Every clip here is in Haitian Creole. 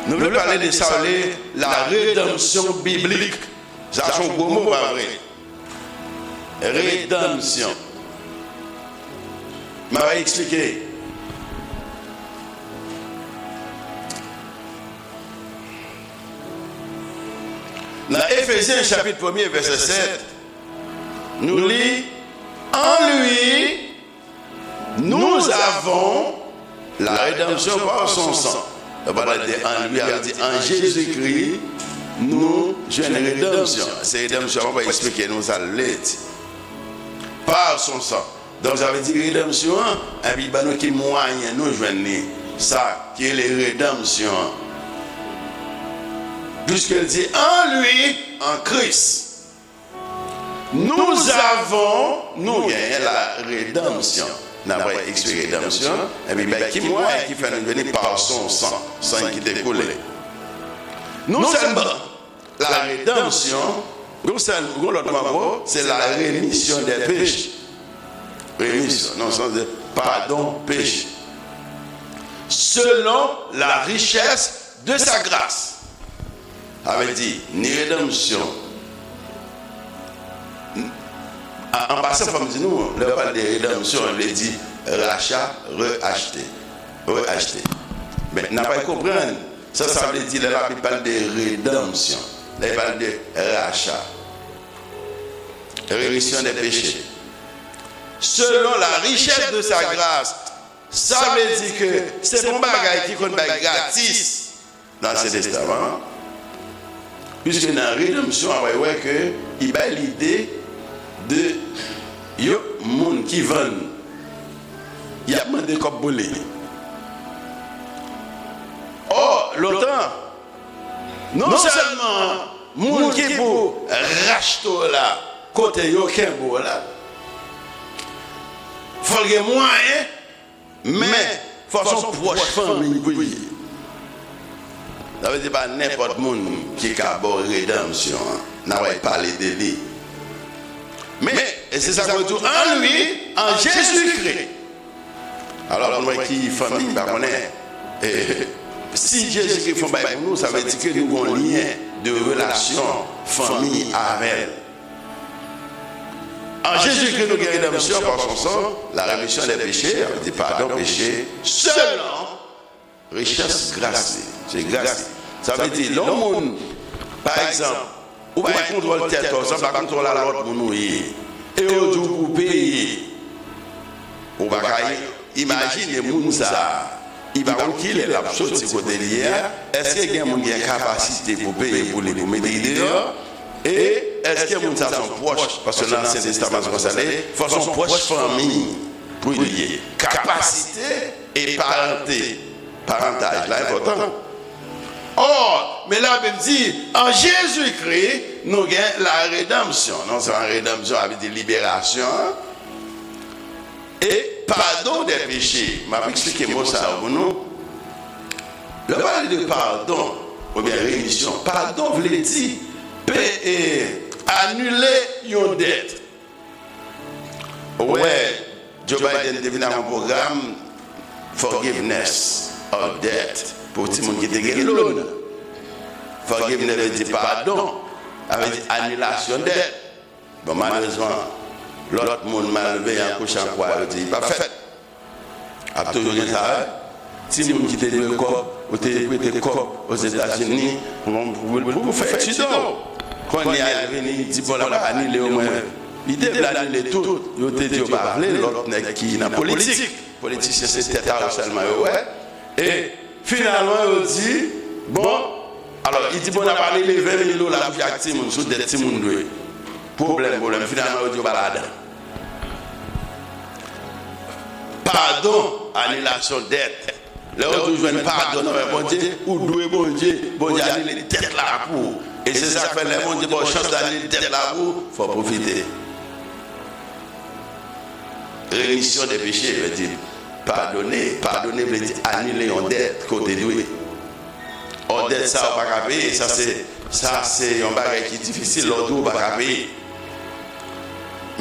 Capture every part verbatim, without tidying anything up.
Nou vle pale de sa yo rele la redanmsyon biblik. Sa se yon gwo mo, pa vre? Redanmsyon. M ap eksplike. Nan Efezyen chapit premye, vèsè sèt, nou li, en lui, nous avons la rédemption par son sang. Yo pa di en lui, yo di en Jezikri, nou jwenn redanmsyon. Se redanmsyon, mwen va eksplike nou sa l vle di. Par son sang. Donk, sa vle di redanmsyon an, epi ban nou ki mwayen nou jwenn li. Sa ki rele redanmsyon an. Puiske l di, en lui, en Christ, nous avons, nou genyen la redanmsyon. N ap eksplike redanmsyon, epi bay ki mwayen ki fè nou vini par son sang, san ki te koule. Non sèlman la redanmsyon, gon sèl, gon lòt mo ankò, se la remisyon dè peche. Remisyon, nan sans de padon peche. Selon la richesse de sa grâce. Sa vle di, ni redanmsyon. An, an pasan, fò m di nou, lè yo pale de redanmsyon, yo vle di racha, reachte. Reachte. Men, n ap konprann, sa, sa vle di, lè Labib pale de redanmsyon, lè l pale de racha, remisyon dè peche. Selon la richesse de sa grâce, sa vle di ke se pa yon bagay ki konn bay gratis nan Ansyen Testaman an. Piske nan redanmsyon an, w wè ke li bay lide de yon moun ki vann, y ap mande kòb pou li. Ò, lontan, non sèlman moun ki pou rachte w la, kote yo kenbe w la, fò l gen mwayen, men fò se yon pwòch fanmi pou l ye. Sa vle di pa nenpòt moun ki ka ba w redanmsyon an. N a pral pale de li. Men, e se sa k di w, en lui, en Jésus-Christ. Alò, pou nou wè ki fanmi, m pa konnen. E, si Jezikri fè yon bagay pou nou, sa vle di ke nou gen yon lyen de relasyon fanmi avè l. An Jezikri, nou gen redanmsyon par son sang, la remisyon dè peche, sa vle di padon peche, selon richès gras li. Se gras li. Sa vle di, lè yon moun, pa egzanp, ou pa gen kontwòl tèt ou, sa pa kontwòl a lòt moun ou ye, e yo di w pou w peye, ou pa ka imajine moun sa a, li pa konn kilè l ap soti kote l ye a, èske gen moun ki gen kapasite pou peye pou li, pou mete l deyò, e èske moun sa a se yon pwòch, paske nan Ansyen Testaman se konsa l ye, fò se yon pwòch fanmi pou l ye. Kapasite e parante, parantaj la enpòtan. Ò, men Labib di, an Jezikri, nou gen la redanmsyon. Non sèlman redanmsyon, sa vle di liberasyon, e padon dè peche. M ap eksplike mo sa yo pou nou. Lè w pale de padon, oubyen remisyon, padon vle di pe, e, anile yon dèt. Ou wè, Joe Biden te vin ak yon pwogram forgiveness of debt pou timoun ki te gen loan. Forgiveness vle di padon, sa vle di anilasyon dèt. Bon, malerezman, lòt moun malveyan kouche an kwa, yo di li p ap fèt. Ap toujou gen sa, wi. Timoun ki te dwe kòb, ou te prete kòb Ozetazini, pou, pou, pou fè etid ou. Kounye a, l vini, li di, bon, l ap anile omwen. Li te vle anile tout. Yo te di yo pa vle, lòt nèg ki nan politik. Politisyen, se tèt a yo sèlman yo wè. E finalman, yo di, bon, alò, li di, bon, n ap anile ven mil dola pou chak timoun sou dèt timoun dwe. Pwoblèm, pwoblèm. Finalman, yo di yo pa ladan. Padon, anilasyon dèt. Lè w di w jwenn padon nan men Bondye, ou dwe Bondye, Bondye anile dèt la pou ou. E se sa k fè lè Bondye ba w chans l anile dèt la pou ou, fò w pwofite. Remisyon de peche vle di padone. Padone vle di anile yon dèt ke w te dwe. Ò, dèt sa ou pa ka peye, sa se, sa se yon bagay ki difisil lè w di w pa ka peye.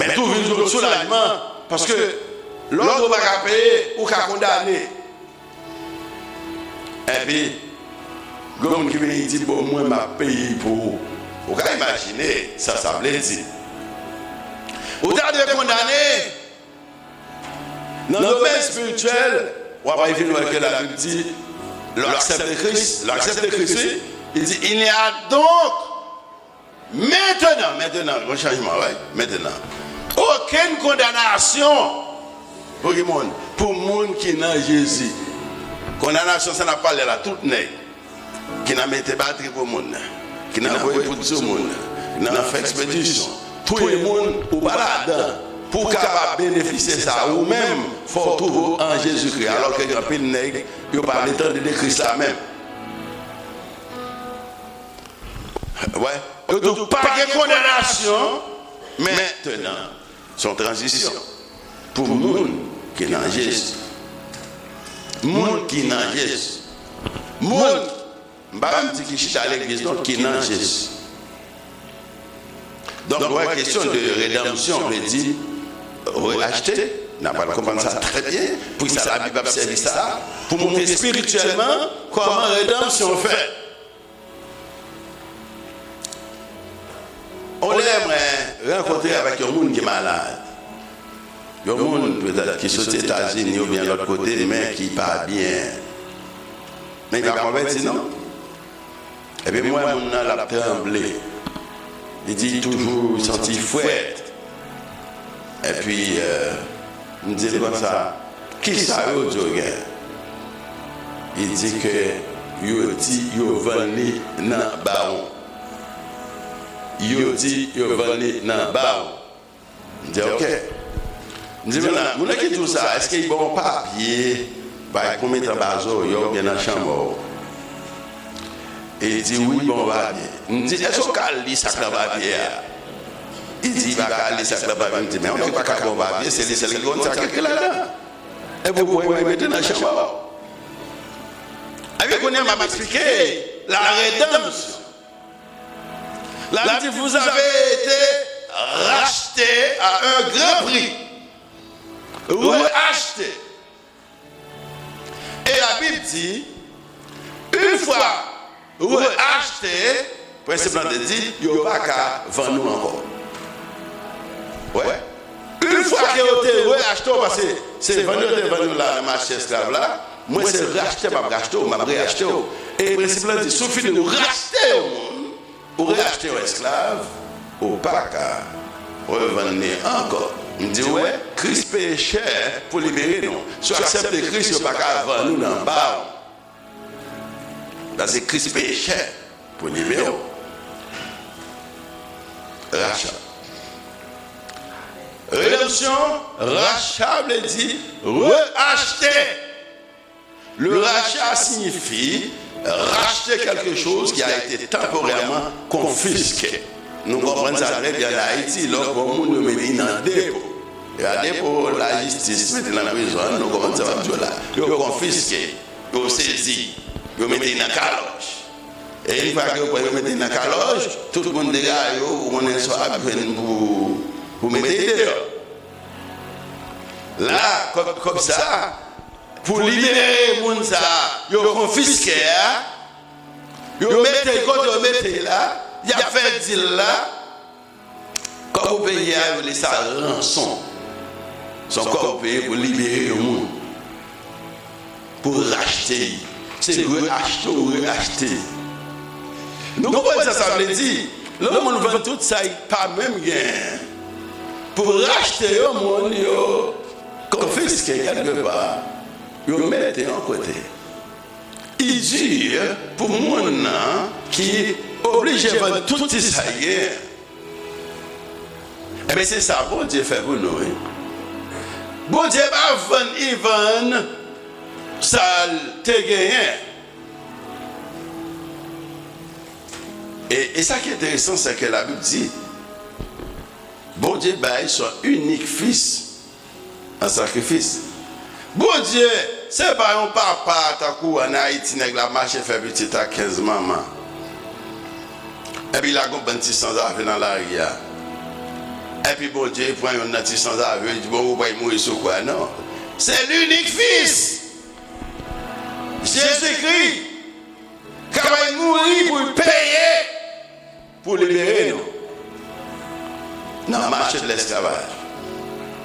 Men tou vin yon soulajman, paske lè w di w pa ka peye, ou ka kondane. Epi, Gen moun ki vini di, "Bon, mwen, m ap peye pou ou." Ou ka imajine sa sa vle di. Ou ta dwe kondane nan domèn espirityèl, w ap rive wè ke Labib di, lè w aksepte Kris, lè w aksepte Kris, wi, li di, "Il n'y a donc maintenant, maintenant, gon chanjman, wi, maintenant, okenn kondanasyon pou ki moun, pou moun ki nan Jezi." Kondanasyon sa n ap pale la, tout nèg ki nan mete batri pou moun, ki nan voye poud sou moun, ki nan fè ekspedisyon, touye moun, ou pa ladan. Pou w kapab benefisye sa, ou menm, fò w twouve w an Jezikri. Alò ke gen anpil nèg, yo pa vle tande de Kris la menm. Wè. Yo di w pa gen kondanasyon, men, se yon tranzisyon pou moun ki nan Jezi. Moun ki nan Jezi. Moun, m pa menm di ki chita legliz non, ki nan Jezi. Donk, wè, kesyon de redanmsyon vle di reachte. N ap pral konprann sa trè byen. Poukisa Labib ap sèvi sa? Pou montre espirityèlman kòman redanmsyon fèt. On lè mwen rankontre avèk yon moun ki malad. Yon moun petèt ki soti Etazini oubyen lòt kote, men ki pa byen. Men li pa konvèti non. Epi m wè moun nan l ap tranble. Li di li toujou santi frèt. Epi, euh, m di l konsa, "Kisa yo di w gen?" Li di ke yo di yo vann li nan bawon. Yo di yo vann li nan bawon. M di, "Ok." M di, "Moun nan, moun nan ki di w sa, èske li ba w papye, bay konbyen tan ba zòrye w oubyen nan chanm ou?" Li di, "Wi, li ba m papye." M di, "Èske w ka li sa k nan papye a?" Li di, "Li pa ka li sa k nan papye." M di, "Men yon nèg pa ka ba w papye, se li sèl ki konn sa k ekri ladan. Epi w pran l mete nan chanm ou." Epi kounye a m ap eksplike la redanmsyon. La di, "Vous avez été rachetés à un grand prix." Reachte. E Labib di, une fois reachte, prensip lan te di, yo pa ka vann ou ankò. Wè. Une fois ke yo te reachte w, paske se vann yo te vann ou la nan mache esklav la, mwen se rachte m ap rachte w, m ap reachte w. E prensip lan di, si w fin rachte yon moun, ou reachte yon esklav, ou pa ka revann li ankò. M di w, wè, Kris peye chè pou libere nou. Si w aksepte Kris, yo pa ka vann ou nan bawon. Paske Kris peye chè pou libere w. Racha. Redanmsyon, racha vle di reachte. Le rachat signifie racheter quelque chose qui a été temporairement confisqué. Nou konprann sa trè byen an Ayiti, lè w pran moun, yo mete l nan depo. E a depo, lajistis mete l nan prizon, nou konprann sa m ap di w la. Yo konfiske, yo sezi, yo mete l nan kalòj. E yon fwa ke yo pran yo mete l nan kalòj, tout moun degaje yo, ou konnen sa w ap jwenn pou, pou mete l deyò. La, kòb, kòb sa, pou libere moun sa a, yo konfiske a, yo mete l kote yo mete l la, y ap fè dil la. Kòb ou peye a, yo rele sa ranson. Se yon kòb ou peye pou libere yon moun. Pou rachte l. Se reachte ou reachte. Nou konprann sa sa vle di. Lè yon moun vann tout sa li pa menm genyen. Pou rachte yon moun, yo konfiske kèlkepa, yo mete yon kote. Li di pou moun nan ki oblije vann tout ti sa l genyen. Ebyen, se sa Bondye fè pou nou, wi. Bondye pa vann Ivan sa l te genyen. E, e sa ki enteresan, se ke Labib di, Bondye bay son inik fis an sakrifis. Bondye, se pa yon papa tankou ann Ayiti, nèg la mache fè pitit ak kenz manman. Epi la gon bann ti sanzave nan lari a. Epi Bondye pran youn nan ti sanzave, li di, "Bon, ou pral mouri sou kwa." Non. Se linik fis. Jezikri. K ap bay pou l peye pou libere nou nan mache de lesklavaj.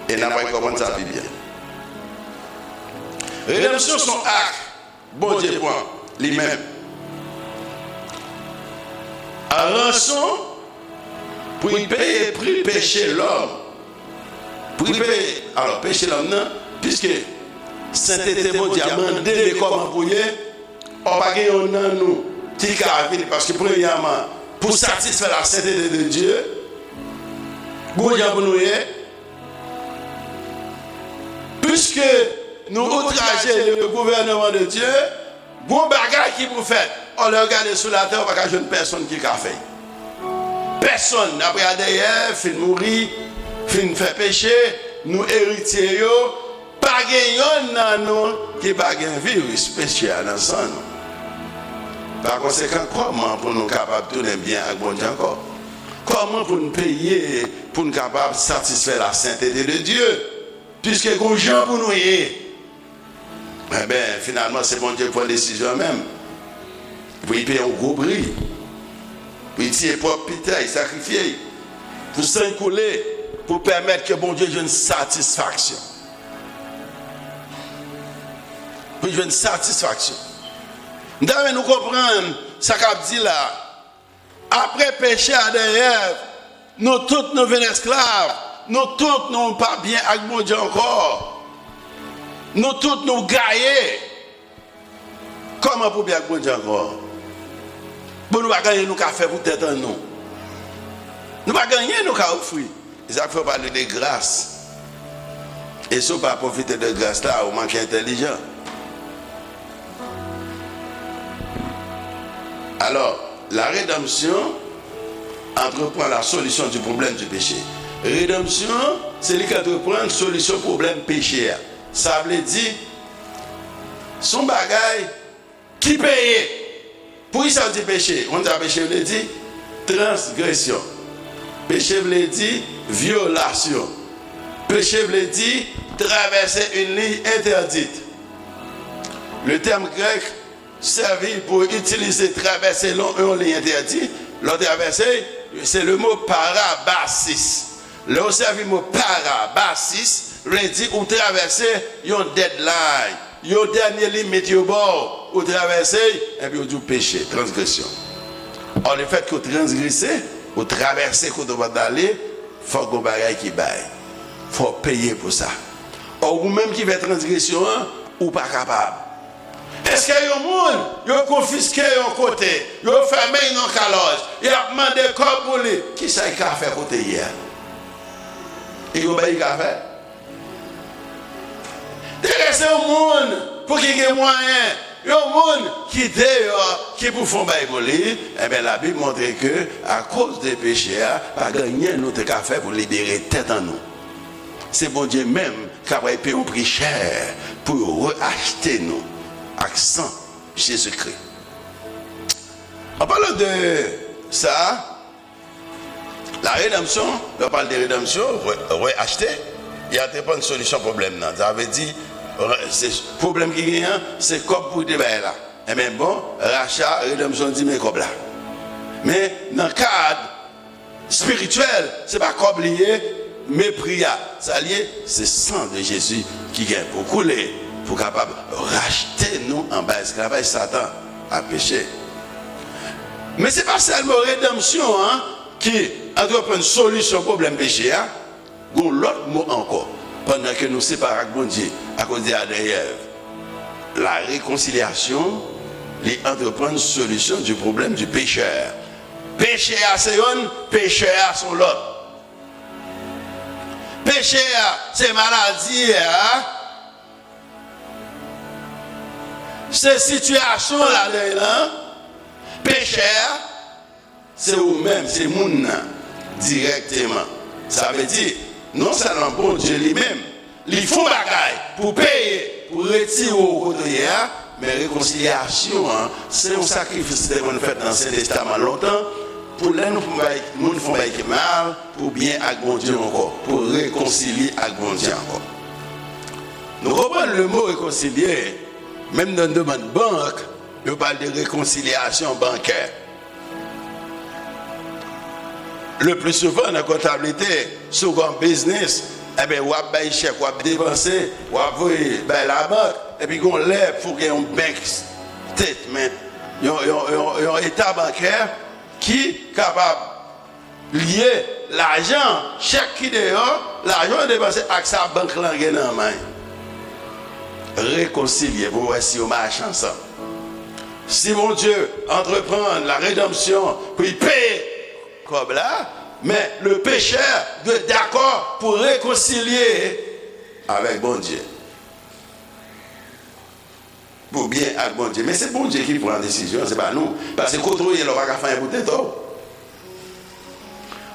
E n ap konprann sa pi byen. Redanmsyon se yon ak Bondye pran li menm an ranson pou l peye pri peche lòm. Pou l peye, alò, peche lòm nan, piske sentete Bondye a mande de kòman pou ye, ò, pa gen yonn nan nou ki ka vini, paske premyèman, pou satisfè la sentete de Dye, gon jan pou nou ye, piske nou outraje le gouvènman de Dye, gon bagay ki pou fèt. Ò, lè w gade sou latè, ou pa ka jwenn pèsonn ki ka fè l. Pèsonn, apre Adan e Èv fin mouri, fin fè peche, nou eritye yo, pa gen yonn nan nou ki pa gen viris peche a nan san nou. Pa konsekan, kòman pou nou kapab tounen byen ak Bondye ankò? Kòman pou n peye pou n kapab satisfè la sentete de Dye? Piske gon jan pou nou ye. Enben, finalman, se Bondye ki pran desizyon an menm. Pou li peye yon gwo pri. Pou li tiye pwòp pita, li sakrifye l. Pou san l koule, pou pèmèt ke Bondye jwenn satisfaksyon. Pou l jwenn satisfaksyon. M ta renmen nou konprann sa k ap di la. Apre peche Adan e Èv, nou tout nou vin esklav. Nou tout nou pa byen ak Bondye ankò. Nou tout nou gaye. Kòman pou byen ak Bondye ankò? Bon, nou pa gen anyen nou ka fè pou tèt an nou. Nou pa gen anyen nou ka ofri. E sa k fè w pale de gras. E si w pa pwofite de gras la, ou manke entèlijan. Alò, la rédemption entreprend la solution du problème du péché. Redanmsyon, se li k antreprann solisyon pwoblèm peche a. Sa vle di, se yon bagay ki peye. Poukisa w di peche? Ou konn sa peche vle di? Transgresyon. Peche vle di vyolasyon. Peche vle di traverser une ligne interdite. Le terme grec servi pour utiliser traverser long yon liy entèdi, lè w travèse, se le mo parabasis. Lè w sèvi mo parabasis, vle di ou travèse yon deadline, yon dènye limit yo ba w, ou travèse, epi yo di w peche, transgresyon. Ò, lefètke w transgrese, ou travèse kote w pa t ale, fòk gon bagay ki bay. Fò w peye pou sa. Ò, ou menm ki fè transgresyon an, ou pa kapab. Èske yon moun, yo konfiske yon kote, yo fèmen l nan kalòj, y ap mande kòb pou li, kisa l ka fè kote l ye a? E yon bagay l ka fè? Teke se yon moun pou ki gen mwayen, yon moun ki deyò, ki pou fè yon bagay pou li, enben, Labib montre ke akoz de peche a, pa gen anyen nou te ka fè pou libere tèt an nou. Se Bondye menm k ap peye yon pri chè pou yo reachte nou ak san Jezikri. An palan de sa, la redanmsyon, lè w pale de redanmsyon, re-, reachte, li antrepann solisyon pwoblèm nan. Sa vle di, re-, se pwoblèm ki genyen an, se kòb pou te bay la. Enben, bon, racha, redanmsyon di men kòb la. Men, nan kad espirityèl, se pa kòb li ye, men pri a. Sa l ye, se san de Jezi ki gen pou koule, pou kapab rachte nou anba esklavaj Satan ak peche. Men se pa sèlman redanmsyon an ki antreprann solisyon pwoblèm peche a, gon lòt mo ankò, pandan ke nou separe ak Bondye akoz de Adan e Èv. La réconciliation, li antreprann solisyon du problème du pécheur. Peche a se yonn, pechè a se yon lòt. Peche a se maladi a, se sitiyasyon ladan l lan, pechè a, se ou menm, se moun nan, dirèkteman. Sa vle di, non sèlman Bondye li menm, li fè yon bagay pou peye, pou retire w kote w ye a, men rekonsilyasyon an, se yon sakrifis ki te konn fèt nan Ansyen Testaman lontan, pou lè nou fè yon bagay, moun fè yon bagay ki mal, pou byen ak Bondye ankò, pou rekonsilye ak Bondye ankò. Nou konprann le mo rekonsilye, menm nan domèn bank, yo pale de rekonsilyasyon bankè. Le pli souvan nan kontablite, si w gen yon biznis, enben, w ap bay chèk, w ap depanse, w ap voye bay labank, epi gon lè pou gen yon bank statement, yon, yon, yon, yon eta bankè ki kapab lye lajan, chèk ki deyò, lajan w depanse ak sa bank lan gen nan men. Rekonsilye pou wè si yo mache ansanm. Si Bondye antreprann la redanmsyon pou l peye kòb la, men le pécheur dwe dakò pou rekonsilye avèk Bondye. Pou byen ak Bondye. Men se Bondye ki pran desizyon, se pa nou. Paske kote w ye la, w pa ka fè anyen pou tèt ou.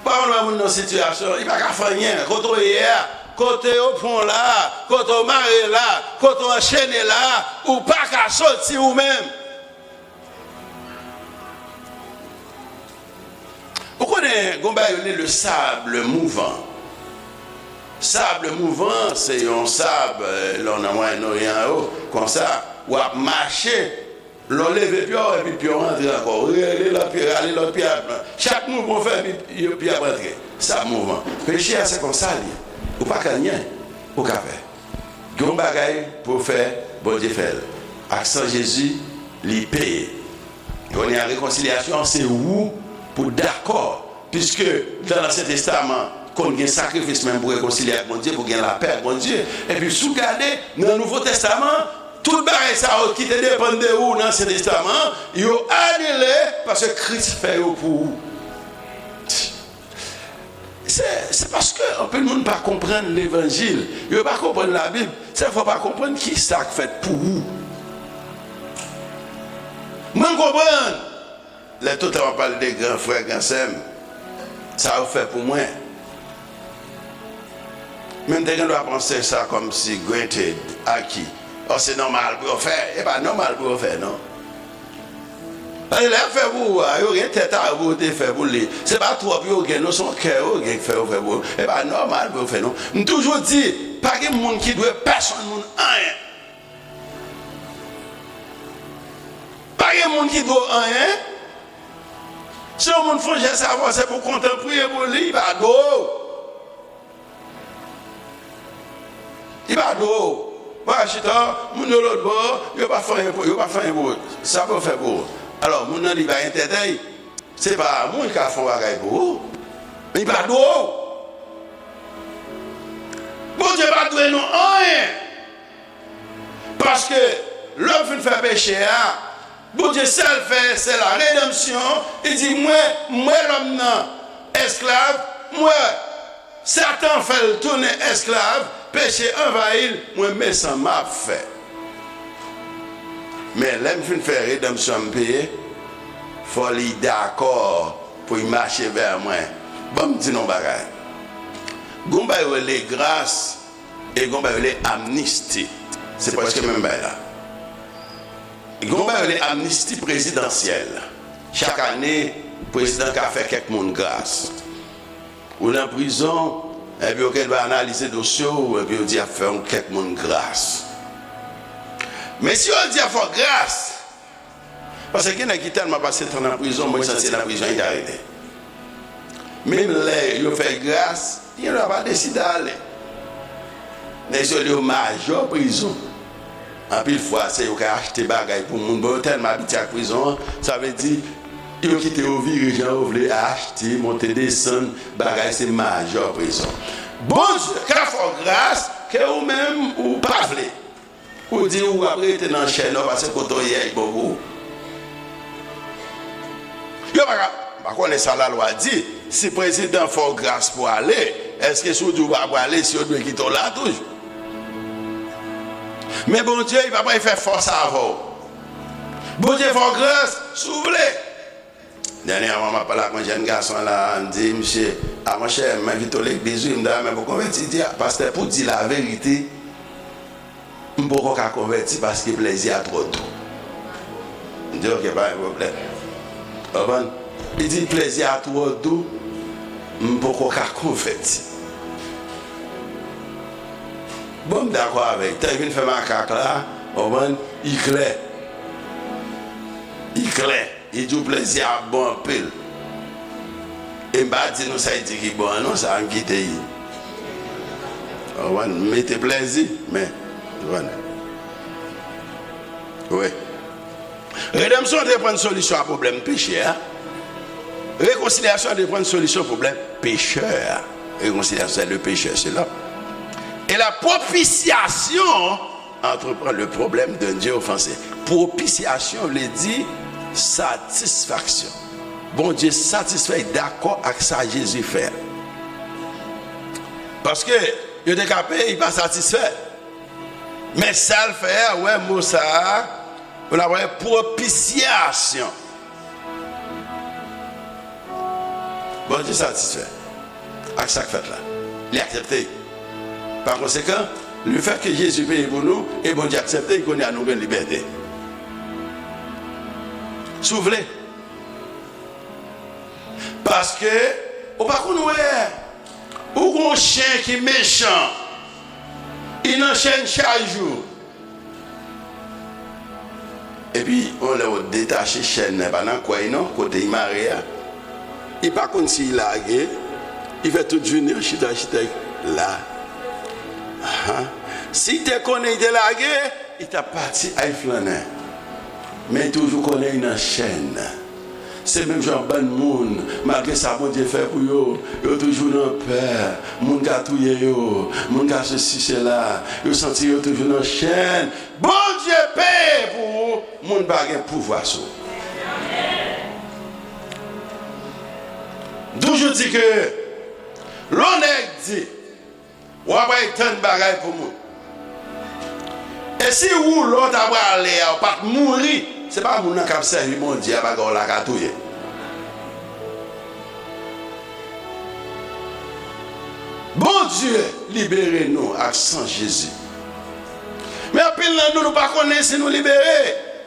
Pa konn wè moun nan sitiyasyon, li pa ka fè anyen. Kote w ye a, kote yo pran w la, kote w mare la, kote w anchene la, ou pa ka soti ou menm. Ou konnen, gon bagay yo rele le sable mouvant. Sable mouvant, se yon sab, eh, lè w nan Mwayen Oryan yo, konsa, w ap mache, lè w leve pye w, epi pye w antre ankò. Ou rele lòt pye, rale lòt pye a. Chak mouvman w fè, epi pye a ap antre. Sab mouvant. Peche a, se konsa l ye. Ou pa ka anyen ou ka fè. Gen yon bagay pou w fè, Bondye fè l. Ak san Jezi, li peye. Kounye a, rekonsilyasyon, se ou pou dakò. Piske nan Ansyen Testaman, konn gen sakrifis menm pou rekonsilye ak Bondye, pou gen lapè ak Bondye. Epi si w gade, nan Nouvo Testaman, tout bagay sa yo ki te depann de ou nan Ansyen Testaman, yo anile paske Kris fè yo pou ou. Se, se paske anpil moun pa konprann levanjil. Yo pa konprann Labib. Se fò w pa konprann ki sa k fèt pou ou. Mwen, m konprann. Lè tout tan w ap pale de gran frè, gran sè m, sa yo fè pou mwen. Men m te gen dwa panse sa kòmsi granted, aki. Ò, se nòmal pou yo fè. E pa nòmal pou yo fè, non. Paske lè y ap fè pou ou a, yo gen tèt a yo pou yo te fè pou li. Se pa twòp yo gen, non, se yon kè yo gen k fè yo fè pou ou. E pa nòmal pou yo fè, non. M toujou di, pa gen moun ki dwe pèsonn moun anyen. Pa gen moun ki dwe w anyen. Si yon moun fè yon jès avè w, se pou w kontan priye pou li, li pa dwe w. Li pa dwe w. Pa chita, moun yo lòt bò, yo pa fè anyen pou, yo pa fè anyen pou ou. Sa pou yo fè pou ou. Alò, moun nan li pa gen tèt, se pa moun ki ka fè yon bagay pou ou. Men li pa dwe w. Bondye pa dwe nou anyen. Paske lòm fin fè peche a, Bondye sèl fè, se la redanmsyon. Li di, mwen, mwen lòm nan esklav, mwen, Satan fè l tounen esklav, peche anvayi l, mwen, men sa m ap fè. Men lè m fin fè redanmsyon an, m peye, fò li dakò pou l mache vè mwen. Ban m di nou yon bagay. Gon bagay yo rele gras, e gon bagay yo rele amnisti. Se prèske menm bagay la. Gon bagay yo rele amnisti prezidansyèl. Chak ane, prezidan ka fè kèk moun gras. Ou nan prizon, epi yo gen dwa analize dosye w, epi yo di y ap fè yon kèk moun gras. Men si yo di y ap fè w gras, paske gen nèg ki tèlman pase tan nan prizon, mwen santi se nan prizon li ta rete. Menm lè yo fè gras, li gen dwa pa deside ale. Nèg sa yo rele yo majò prizon. Anpil fwa, se yo k achte bagay pou moun. Bon, yo tèlman abitye ak prizon an, sa vle di, yo kite yo vire jan yo vle, achte, monte, desann, bagay, se majò prizon. Bondye ka fè w gras ke ou menm ou pa vle. Ou di ou ap rete nan chèn nan paske kote w ye a li bon pou ou. Yo pa ka, m pa konnen sa lalwa di. Si prezidan fè w gras pou w ale, èske si w di w pa prale, si yo dwe kite w la toujou? Men Bondye, li pa pral fè fòs avè w. Bondye fè w gras, si w vle. Dènyèman, m ap pale ak yon jèn gason la, m di, misye, a monchè, m envite w legliz, wi, m ta renmen pou w konvèti. Li di, a, pastè, pou di laverite, m poko ka konvèti paske plèzi a twò dou. M di, oke, pa gen pwoblèm. Konprann? Li di, plèzi a twò dou, m poko ka konvèti. Bon, m dakò avè l. Tan l vin fè makak la, konprann? Li klè. Li klè. Li di w plèzi a bon anpil. E m pa di nou sa y di ki bon an non, sa m kite y. Ou konprann? M mete plèzi, men, ou konprann? Wi. Redanmsyon te pran solisyon a pwoblèm peche a. Rekonsilyasyon te pran solisyon pwoblèm pechè a. Réconciliation, c'est le pécheur, c'est l'homme. Et la propitiation entreprend le problème d'un Dieu offensé. Pwopisyasyon vle di satisfaksyon. Bondye satisfè, dakò ak sa Jezi fè. Paske yo te ka peye, li pa satisfè. Men sa l fè a, wè mo sa a, pou n ap wè pwopisyasyon. Bondye satisfè ak sa k fèt la. Li aksepte. Pa konsekan, lefètke Jezi peye pou nou e Bondye aksepte, kounye a nou gen libète. Si w vle. Paske ou pa konn wè, ou gon chen ki mechan, li nan chèn chak jou. Epi, yon lè w detache chèn nan, pa nan kò l non, kote l mare a. Li pa konn si l lage, li fè tout jounen an chita, chita la. Ahan. Si l te konnen l te lage, li t ap pati al flannen. Men li toujou konnen li nan chèn. Se menm jan bann moun, malgre sa Bondye fè pou yo, yo toujou nan pè. Moun ka touye yo, moun ka sesi sela, yo santi yo toujou nan chèn. Bondye peye pou ou, moun pa gen pouvwa sou ou. M toujou di ke lè yon nèg di, w ap al tann bagay pou moun. E si ou, lè w ta prale a, ou pa t mouri, se pa moun nan k ap sèvi Bondye a, bagay w la ka touye. Bondye libere nou ak san Jezi. Men anpil nan nou, nou pa konnen si nou libere.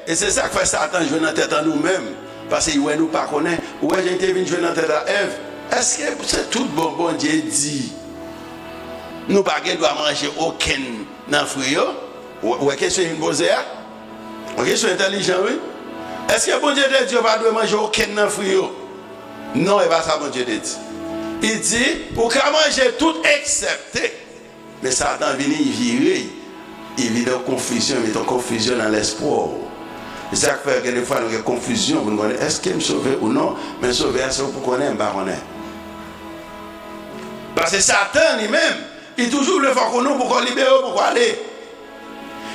E se sa k fè Satan jwe nan tèt an nou menm. Paske li wè nou pa konnen. Ou wè jan li te vin jwe nan tèt a Èv? Èske se tout bon Bondye di nou pa gen dwa manje okenn nan fwi yo? Ou, ou wè kesyon li vin poze a? Yon kesyon entèlijan, wi. Èske Bondye te di yo pa dwe manje okenn nan fwi yo? Non, e pa sa Bondye te di. Li di, ou ka manje tout eksepte. Men Satan vini, li vire, li vin yon konfizyon, li met yon konfizyon nan lespri w. Se sa k fè gen de fwa nou gen konfizyon pou nou konnen èske m sove ou non, men sove a se ou pou konnen, m pa konnen. Paske Satan li menm, li toujou vle fè w konnen ou poko libere, ou poko ale.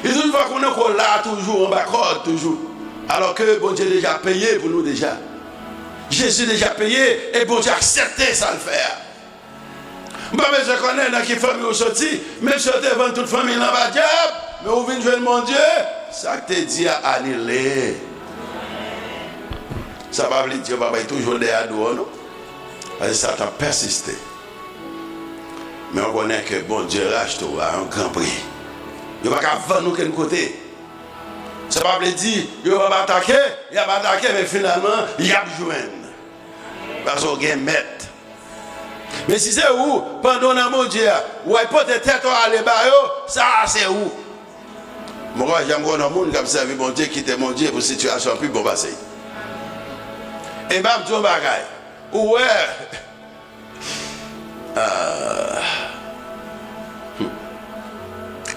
Li toujou fè w konnen ke w la toujou anba kòd toujou. Alòske Bondye deja peye pou nou deja. Jezi deja peye e Bondye aksepte sa l fè a. M pa bezwen konnen nan ki fanmi ou soti, menm si yo te vann tout fanmi l anba dyab, men ou vin jwenn Bondye, sa k te di a anile. Sa pa vle di yo pa bay toujou dèyè do w non. Paske Satan pèsiste. Men w konnen ke Bondye rachte w a yon gran pri. Yo pa ka vann okenn kote. Sa pa vle di yo p ap atake, y ap atake, men finalman, y ap jwenn. Paske w gen mèt. Men si se ou, pandan w nan Bondye a, w al pote tèt ou ale ba yo, sa a se ou. Mwen pa janm konn yon moun k ap sèvi Bondye, kite Bondye pou sitiyasyon pi bon pase l. E m ap di w yon bagay. Ou wè, ah, hmm.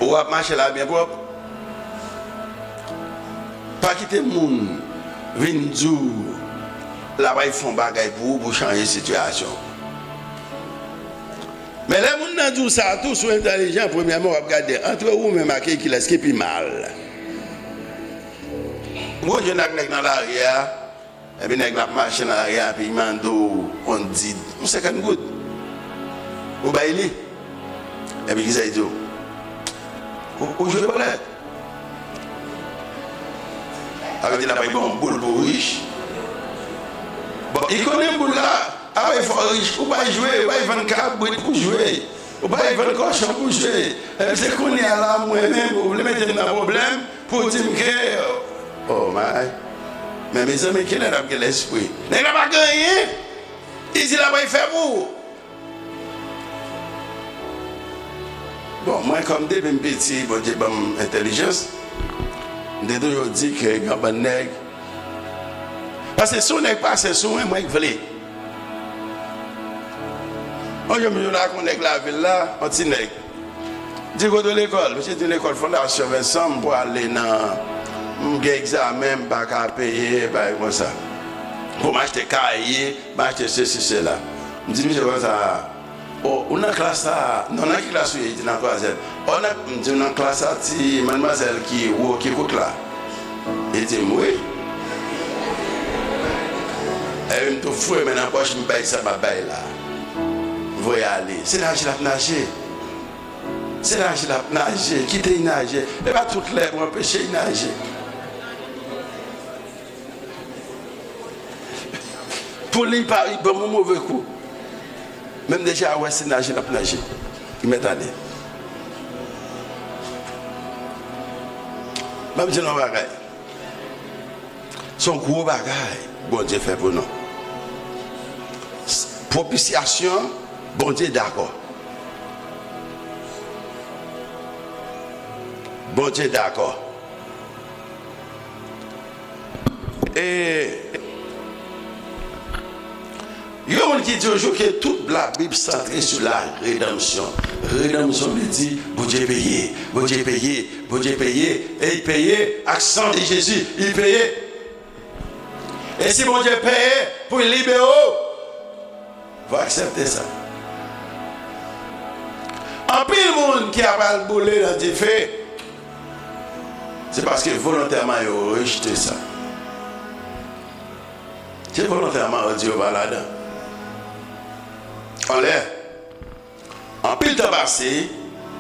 Ou ap mache la byen pwòp. Pa kite moun vin di w l ap al fè yon bagay pou ou pou chanje sitiyasyon w. Men lè moun nan di w sa tou, si w entèlijan, premyèman, w ap gade ant ou menm ak li kilès ki pi mal. M konn jwenn ak nèg nan lari a, epi nèg la ap mache nan lari a, epi li mande w yon di, yon senkant goud. Ou bay li. Epi kisa li di w? Ou, ou jwe bòlèt. Sa vle di l ap bay bon boul pou rich. Bon, li konnen boul la, apre fò rich, ou pa jwe, ou pa vann kabrit pou jwe, ou pa vann kòchon pou jwe. Epi se kounye a la, mwen menm, ou vle mete m nan pwoblèm pou w di m ke, oh my. Men mezanmi, kilè n ap gen lespri? Nèg la pa gen anyen, li di l ap bay fè pou ou. Bon, mwen, kòm depi m piti, Bondye ban m entèlijans, m te toujou di ke gen yon bann nèg, paske si yon nèg pase sou mwen, mwen k vle. Yon jou, m jwenn ak yon nèg lavil la, yon ti nèg. Di, "Kote w lekòl?" Misye di, "Lekòl Fondasyon Vensan, m pwale nan, m gen egzamen, m pa ka peye, bagay konsa. Pou m achte kaye, m achte sesi, sela." M di misye konsa, "O, ou nan klas la?" "Non, nan ki klas ou ye?" Li di, "Nan twazyèm." "O, nan," m di, "Nan klas la, ti madmwazèl ki wo, ki kout la?" Li di m, "Wi." Epi m tou foure men nan pòch, m bay sa m ap bay la. M voye ale. Se naje l ap naje. Se naje l ap naje. Kite l naje. E pa tout lè pou anpeche l naje. Pou li pa, li ban m yon move kou. Men m deja wè se naje l ap naje. Li mèt ale. Ban m di nou yon bagay. Se yon gwo bagay Bondye fè pou nou. Pwopisyasyon, Bondye dakò. Bondye dakò. E yon moun ki di yon jou ke tout Labib santre sou la redanmsyon. Redanmsyon vle di Bondye peye, Bondye peye, Bondye peye, e l peye ak san de Jezi, l peye. E si Bondye peye pou l libere w, fò w aksepte sa. Anpil moun ki ap al boule nan dife, se paske volontèman yo rejte sa. Se volontèman yo di yo pa ladan. Anlè, anpil tan pase,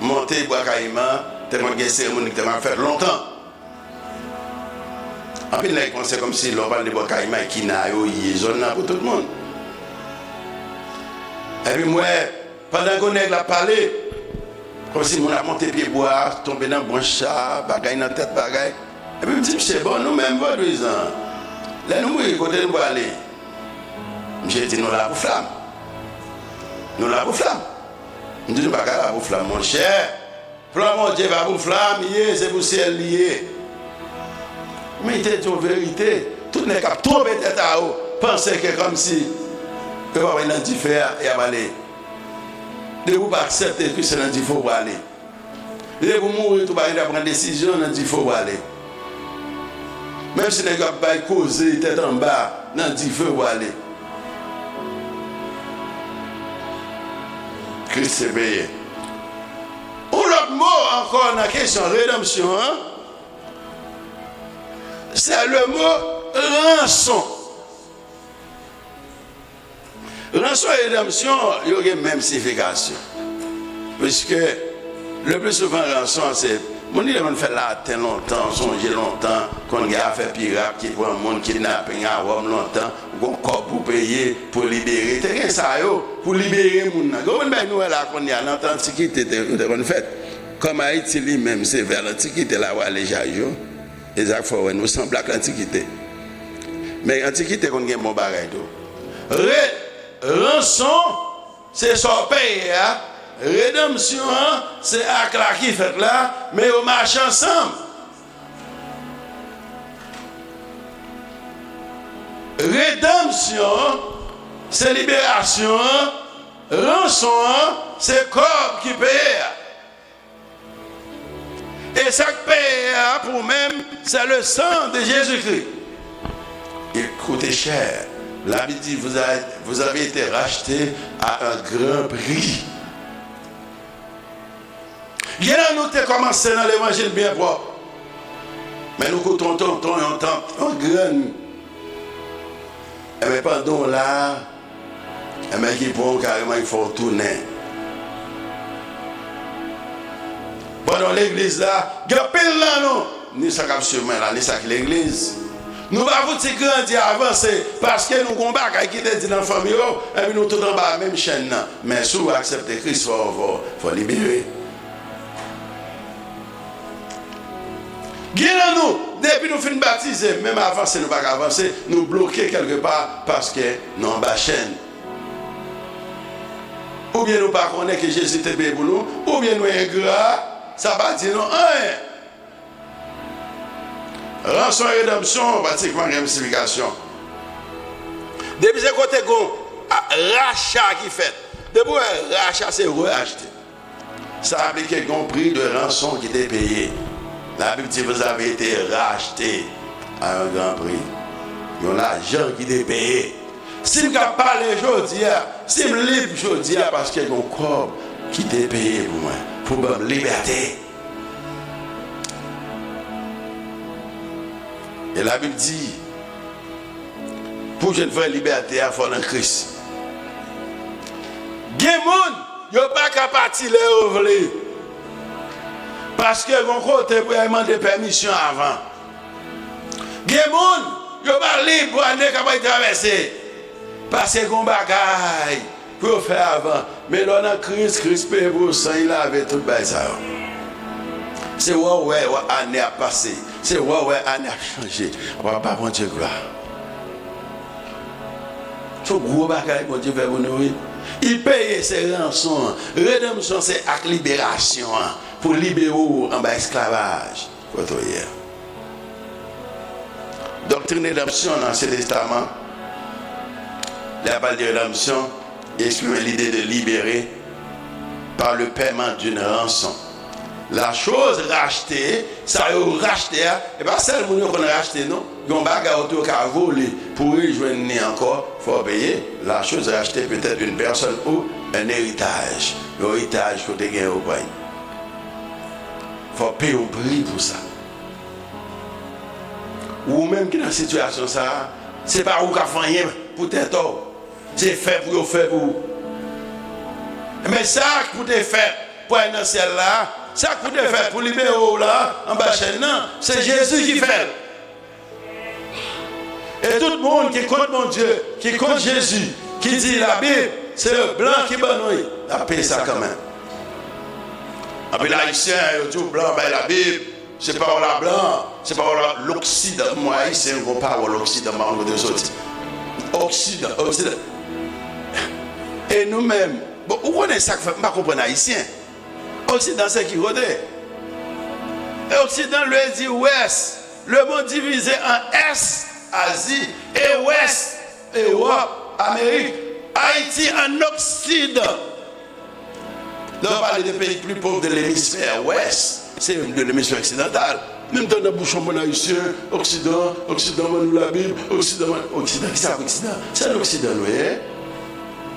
monte Bwa Kayiman, te konn gen seremoni ki te konn ap fèt lontan. Anpil nèg panse kòmsi lè w pale de Bwa Kayiman, e Kina yo ye zòn nan pou tout moun. Epi m wè, pandan gwo nèg la ap pale, kòmsi moun ap monte pye bwa, tonbe nan branch sa, bagay nan tèt bagay. Epi m di misye, "Bon, nou menm vodouyizan, lè nou mouri, kote nou prale?" Misye di, "Nou la pou flam. Nou la pou flam." M di, "Nou pa ka la pou flam, monchè. Plan Bondye pa pou flam li ye, se pou syèl li ye." Men li te di yon verite. Tout nèg k ap twonpe tèt a yo panse ke kòmsi yo pa pral nan dife a, y ap ale. Depi w pa aksepte Kris, se nan dife w prale. Depi w mouri tou, pa gen dwa pran desizyon, nan dife w prale. Menm si nèg yo ap bay koze tèt anba, nan dife w prale. Kris te peye. Yon lòt mo ankò nan kesyon redanmsyon an, se le mo ranson. Ranson e redanmsyon, yo gen menm siyifikasyon. Piske, le pli souvan, ranson an se moun ki te konn fè laten lontan, sonje lontan, konn gen afè pirat ki pran moun, kidnaping a Wòm lontan, ou gon kòb pou peye, pou libere. Te gen sa yo, pou libere moun nan. Gen yon bann bagay nou wè la kounye a, nan tan antikite, te, yo te konn fèt. Kòm Ayiti li menm, se vè lantikite la w ale chak jou. E sa k fè w wè nou sanble ak lantikite. Men antikite konn gen bon bagay tou. Re, ranson, se sa w peye a. Redanmsyon an, se ak la ki fèt la, men yo mache ansanm. Redanmsyon an, se liberasyon an. Ranson an, se kòb ki peye a. E sa k peye a pou ou menm, c'est le sang de Jésus-Christ. Il coûtait cher. La Bible dit, vous avez, vous avez été racheté à un grand prix. Gen nan nou te kòmanse nan levanjil byen pwòp. Men nou koute yon tonton, yon tant, yon grann. Enben, pandan w la, enben, ki pran w kareman, ki fè w tounen. Pandan w legliz la, gen anpil nan nou, ni sa k ap swiv mwen la, ni sa ki legliz. Nou pa fouti grandi, avanse, paske nou gon bagay ki te di nan fanmi yo, epi nou tout anba menm chèn nan. Men si w aksepte Kris, fò, fò, fò libere. Gen nan nou, depi nou fin batize, menm avanse nou pa ka avanse, nou bloke kèlkepa paske nou anba chèn. Oubyen nou pa konnen ke Jezi te peye pou nou, oubyen nou engra, sa pa di nou anyen. Ranson e redanmsyon pratikman gen menm siyifikasyon. Depi se kote gon a, racha ki fèt, Depi w wè racha, se reachte. Sa aplike yon pri de ranson ki te peye. Labib di, vous avez été rachetés à un grand prix. Yon lajan ki te peye. Si m ka pale jodi a, si m lib jodi a, paske yon kòb ki te peye pou mwen, pou ban m libète. E Labib di, pou jwenn vrè libète a, fò nan Kris. Gen moun, yo pa ka pati lè yo vle. Paske gon kote pou y al mande pèmisyon avan. Gen moun, yo pa lib pou ane k ap pral travèse. Paske gon bagay pou yo fè avan. Men lè w nan Kris, Kris peye pou ou, san li lave tout bagay sa yo. Se wè w wè ane ap pase. Se wè w wè ane ap chanje. W ap ba Bondye glwa. Se yon gwo bagay Bondye fè pou nou, wi. Li peye se ranson an. Redanmsyon se ak liberasyon an. Pou libere w anba esklavaj. Kote w ye a? Doktrin redanmsyon nan Ansyen Testaman, lè y ap pale de redanmsyon, li eksprime lide de libérer par le paiement d'une rançon. La chose rachetée, sa yo rachte a, e pa sèl moun yo konn rachte non. Yon bagay ou tou ka vole pou rejwenn li ankò, fò w peye. La chose rachetée peut être une personne ou un héritage. Yon eritaj kote gen yo pran. Fò w peye yon pri pou sa. Ou menm ki nan sitiyasyon sa a, se pa ou k ap fè anyen pou tèt ou. Se fè pou yo fè pou ou. Men sa k pou te fèt pou al nan syèl la, sa k pou te fèt pou libere w la, anba chèn nan, se Jezi ki fè l. E tout moun ki kont Bondye, ki kont Jezi, ki di Labib, se blan ki ban nou l, y ap peye sa kanmenm. Anpil Ayisyen, yo di w blan bay Labib, se pawòl a blan, se pawòl a loksidan. Mwen Ayisyen, gon pawòl oksidan, m pa konn kote l soti. Oksidan, oksidan. E nou menm, bon, ou konnen sa k fè m pa konprann Ayisyen. Oksidan se ki kote? E oksidan vle di wès. Le monde divisé en Est, Asie, et Ouest, Europe, Amérique. Ayiti an oksidan. Lè w pale de peyi pli pòv de lemisfè wès, se de lemisfè oksidantal. Menm tan nan bouch yon moun ayisyen, oksidan, oksidan ban nou Labib, oksidan ban nou, oksidan, kisa k oksidan? Se an oksidan nou ye.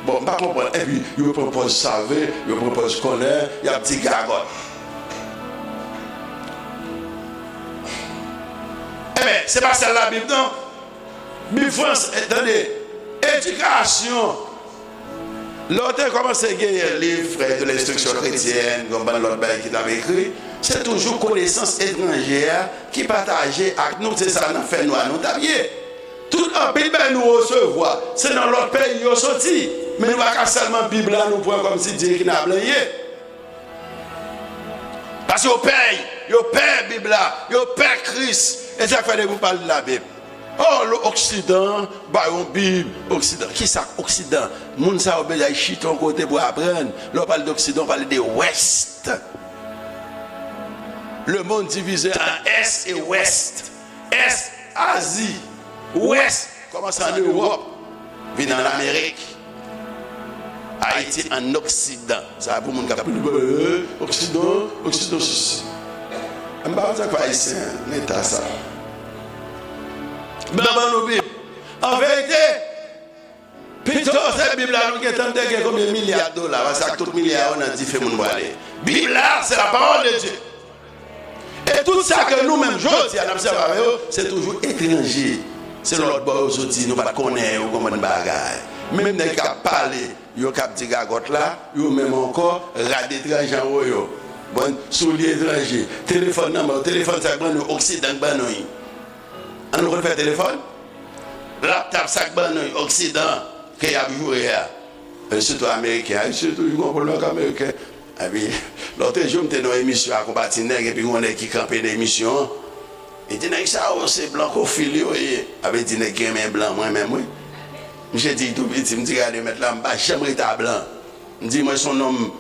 Bon, m pa konprann. Epi, yo pran pòz save, yo pran pòz konnen, y ap di gagòt. Enben, se pa sèl Labib, non. Bib Frans, eh, tande, edikasyon. Lè w te kòmanse genyen liv, Frères de l'instruction chrétienne, yon bann lòt bagay ki t ap ekri, se toujou konesans etranje a ki pataje ak nou, se sa nan fènwa nou t ap ye. Tout anpil bagay nou resevwa, se nan lòt peyi yo soti. Men nou pa ka sèlman Bib la nou pran kòmsi Dye ki nan blan ye. Paske yo pè, yo pè Bib la, yo pè Kris. E sa k fè depi w pale de Labib, oh, lo-, Oksidan ba yon Bib, Oksidan. Kisa k Oksidan? Moun sa yo bezwen chita yon kote pou aprann. Lè w pale de Oksidan, w pale de Wès. Le monde divisé en Est et Ouest. Est, Azi. Wès, kòmanse an Ewòp, vin an Amerik. Ayiti an Oksidan. Sa pou moun k ap, eh, Oksidan, Oksidan sesi. M pa konn sa k fè Ayisyen nan eta sa. Blan ban nou Bib. An verite, pito se Bib la nou gentan te gen konbyen milya dola, paske ak tout milya yo nan dife moun prale. Bib la, c'est la parole de Dieu. E tout sa ke nou menm jodi a n ap sèvi avè yo, se toujou etranje. Se lòt bò yo soti, nou pa t konnen yo konprann bagay. Menm nèg k ap pale, yo k ap di gagòt la, yo menm ankò, rad etranje anwo yo. Bon, soulye etranje, telefòn nan men w, telefòn sa k ban nou, Oksidan k ban nou l. An nou konn fè telefòn? Laptòp sa k ban nou l, Oksidan, ke y ap joure a. E sitou Ameriken, Ayisyen toujou gon pwoblèm ak Ameriken. Epi, lòt jou, m te nan yon emisyon ak yon pati nèg, epi yon nèg ki kanpe nan emisyon an. Li di, "Nèg sa yo, se blankofil yo ye." Sa vle di, nèg ki renmen blan, mwen menm, wi. Misye di, li tou piti, m di, "Gade, mèt la, m pa janm rete a blan." M di, "Mwen se yon nonm,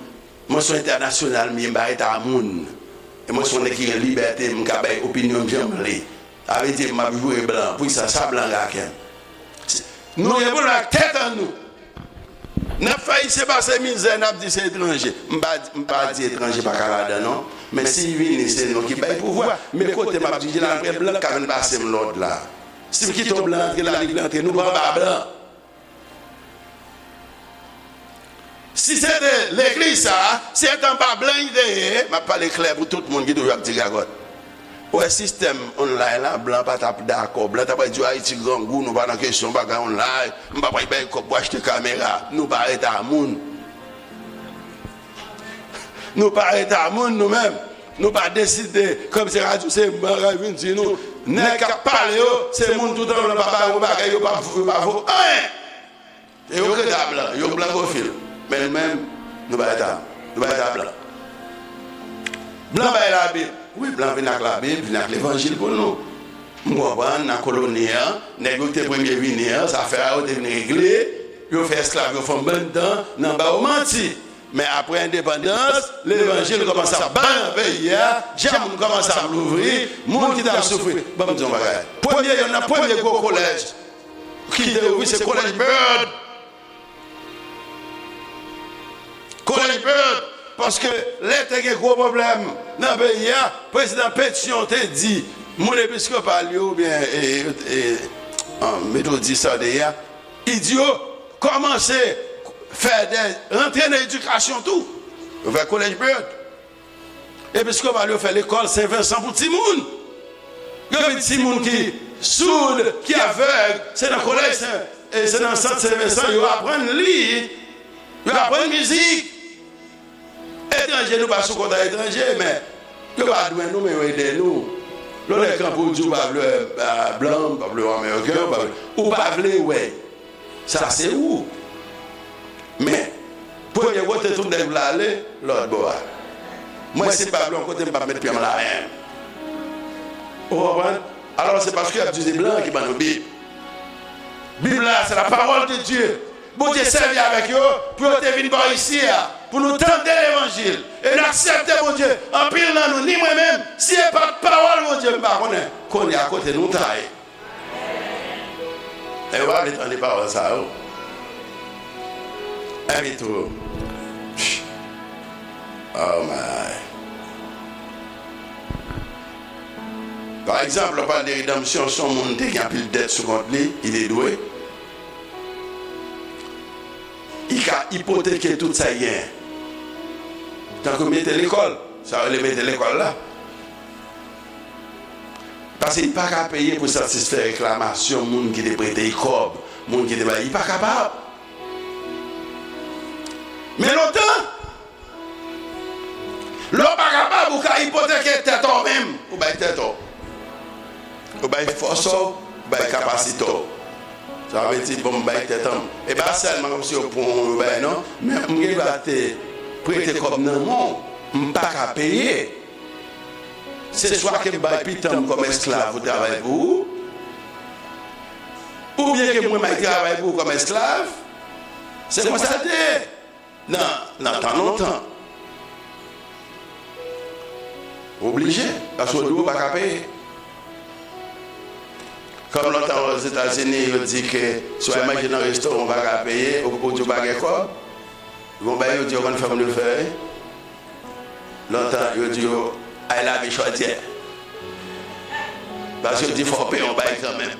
mwen se yon entènasyonal, m ye, m pa rete a moun. E mwen se yon nèg ki gen libète, m ka bay opinyon m jan m vle." Sa vle di, m ap joure blan. Poukisa sa blan gen ak m? Nou gen pwoblèm ak tèt an nou. N ap fè Ayisyen pase mizè, n ap di se etranje. M pa, m pa di etranje pa ka ladan non. Men si vini, se nou ki bay pouvwa. Men kote m ap dirije la, m kwè blan ka vin pase m lòd la. Si m kite yon blan antre la, li vle antre, nou pa anba blan. Si se te legliz sa, si se te anba blan li te ye, m ap pale klè pou tout moun ki toujou ap di gagòt. Ou wè sistèm online la, blan pa t ap dakò. Blan ta pral di yo Ayiti grangou, nou pa nan kesyon bagay online. M pa pral bay kòb pou achte kamera. Nou pa reta moun. Nou pa reta moun nou menm. Nou pa deside, kòm se radyo, se bagay vin di nou. Nèg k ap pale yo, se moun toutan blan pa ba yo bagay, yo pa, yo pa vo anyen. E yo kreta blan, yo blankofil. Men nou menm, nou pa reta, nou pa reta blan. Blan bay Labib. Wi, blan vin ak Labib, vin ak levanjil pou nou. M konprann, nan koloni an, nèg yo ki te premye vini an, zafè a yo te vin regle, yo fè esklav yo fè yon bann tan, nan ba yo manti. Men apre endepandans, levanjil kòmanse ap bay nan peyi a, djèl moun kòmanse ap louvri, moun ki t ap soufri. Ban m di yon bagay. Premye, yonn nan premye gwo kolèj ki te ouvri, se Kolèj Byrd. Kolèj Byrd, paske lè te gen gwo pwoblèm nan peyi a, prezidan Petion te di moun episkopal yo oubyen e, e, e, an, metodis sa yo te ye a, li di yo kòmanse fè de rantre nan edikasyon tou. Yo fè Kolèj Byrd. Episkopal yo fè lekòl Sen Vensan pou timoun. Gen anpil timoun ki soud, ki avèg, se nan kolèj Sen, e se nan sant Sen Vensan yo aprann li, yo aprann mizik. Etranje, nou pa sou kontra etranje, men yo pa dwe nou, men yo ede nou. Lè w lè kanpe w di w pa vle, ah, blan, w pa vle ameriken, w pa vle, ou pa vle wè. Sa se ou. Men, premye kote tout nèg vle ale, lòt bò a. Mwen, si m pa vle yon kote, m p ap met pye m la menm. Ou konprann? Alò, se paske y ap di se blan ki ban nou Bib. Bib la, c'est la parole de Dieu. Bondye sèvi avèk yo pou yo te vin bò isi a, pou nou tande levanjil. E n aksepte Bondye. Anpil nan nou, ni mwen menm, si e pa t pawòl Bondye, m pa konnen kounye a kote nou ta ye. E yo pa vle tande pawòl sa yo. Epi tou, oh my. Pa egzanp, lè w pale de redanmsyon, se yon moun te gen anpil dèt sou kont li, li te dwe. Li ka ipoteke tout sa li genyen. Tankou mete lekòl, sa yo rele mete lekòl la. Paske li pa ka peye pou satisfè reklamasyon moun ki te prete li kòb, moun ki te bay, li pa kapab. Men lontan, lè w pa kapab, ou ka ipoteke tèt ou menm, ou bay tèt ou. Ou bay fòs ou, ou bay kapasite ou. Sa vle di, bon, m bay tèt an m. E pa sèlman kòmsi yo pran w, yo bay, non. Men m gen dwa te prete kòb nan men w, m pa ka peye. Se swa ke m bay pitit an m kòm esklav pou travay pou ou, oubyen ke mwen m al travay pou ou kòm esklav. Se konsa l te ye nan, nan tan lontan. Oblije, paske w dwe, w pa ka peye. Kòm lontan Ozetazini, yo di ke si w al manje nan restoran, w pa ka peye, ou, ou di w pa gen kòb. Gon bagay yo di yo konn fè moun yo fè, wi. Lontan, yo di yo, al lave chòdyè. Paske yo di fò w peye yon bagay kanmenm.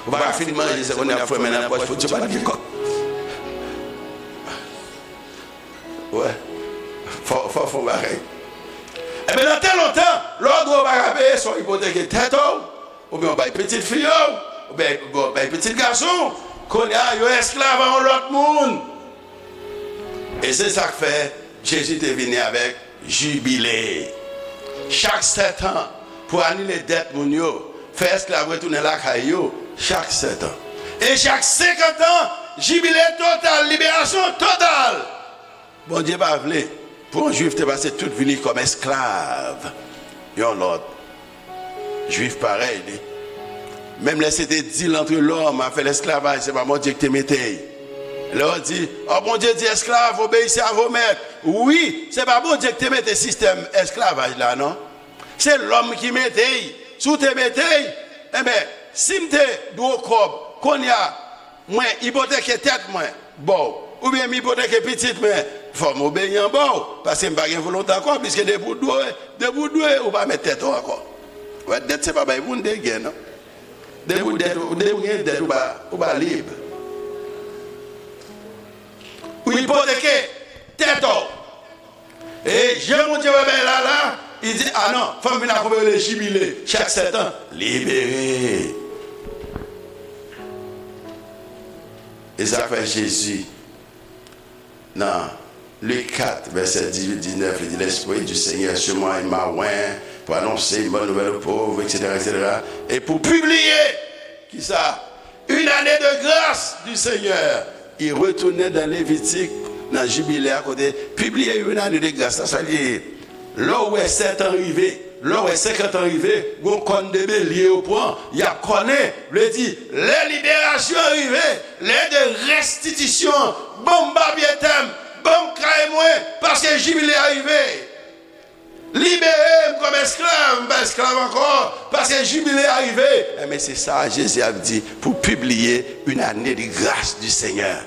Ou pa ka fin manje, se kounye a pou fè men nan pòch pou di w pa t gen kòb. Wè. Fò, fò w fè yon bagay. Ebyen, nan tan lontan, lè w dwe w pa ka peye, se w ipoteke tèt ou, oubyen w bay pitit fi w, oubyen w bay pitit gason w. Kounye a, yo esklav a yon lòt moun. E se sa k fè Jezi te vini avèk jibile. Chak sèt an, pou anile dèt moun yo, fè esklav retounen lakay yo, chak sèt an. E chak senkant an, jibile total, liberasyon total. Bondye pa vle pou yon jwif te pase tout vi li kòm esklav yon lòt jwif parèy li. Menm lè se te deal entre l'homme, afè lesklavaj, se pa Bondye ki te mete l. Lè yo di, oh, Bondye di esclaves, obéissez à vos maîtres. Wi, se pa Bondye ki te mete sistèm esklavaj la, non. Se lòm ki mete l. Si w te mete l, enben, si m te dwe w kòb, kounye a, mwen ipoteke tèt mwen. ba w. Oubyen m ipoteke pitit mwen, fò m obeyi anba w, paske m pa gen volonte ankò, piske depi w dwe, depi w dwe, ou pa mèt tèt ou ankò. Wè, dèt se pa bay moun de gen, non. Depi w dèt, depi w gen dèt, ou pa, ou pa lib. Ou ipoteke tèt ou. E jan Bondye wè bagay la la, li di, a non, fò m vin akonpanye le jibile chak sèt an. Libere. E sa k fè Jezi, nan Lik kat, vèsè dizuit, diznèf, li di, L'Esprit du Seigneur est sur moi, il m'a oint pour annoncer une bonne nouvelle aux pauvres, et cetera, et cetera. Et pour publier, kisa? Une année de grâce du Seigneur. Li retounen nan Levitik, nan Jibile a, kote pibliye une année de grâce la, sa vle di, lè w wè sèt an rive, lè w wè senkant an rive, gon kòn de belye yo pran, y ap kònen, vle di, lè liberasyon an rive, lè de restitisyon, ban m papye tè m, ban m kay mwen, paske jibile a rive. Libere m kòm esklav, m pa esklav ankò, paske jibile a rive. Enben, se sa Jezi ap di pou pibliye une année de grâce du Seigneur.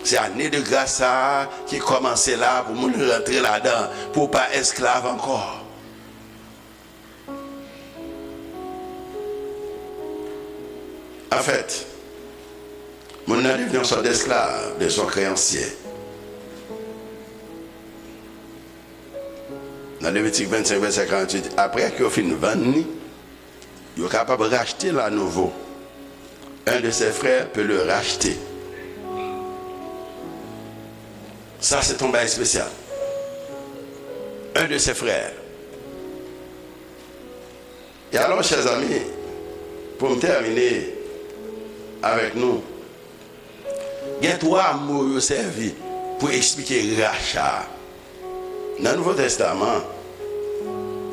Se ane de gras sa a ki kòmanse la pou moun rantre ladan, pou w pa esklav ankò. Anfèt, moun nan devni yon sòt esklav de son kreyansye. Nan Levitik vennsenk, vèsè karanntuit, apre ke yo fin vann li, yo kapab rachte l anouvo. Un de ses frères peut le racheter. Sa se yon bagay espesyal. Un de ses frères. E alò, chè zanmi, pou m tèmine avèk nou, gen twa mo yo sèvi pou eksplike racha a. Nan Nouvo Testaman,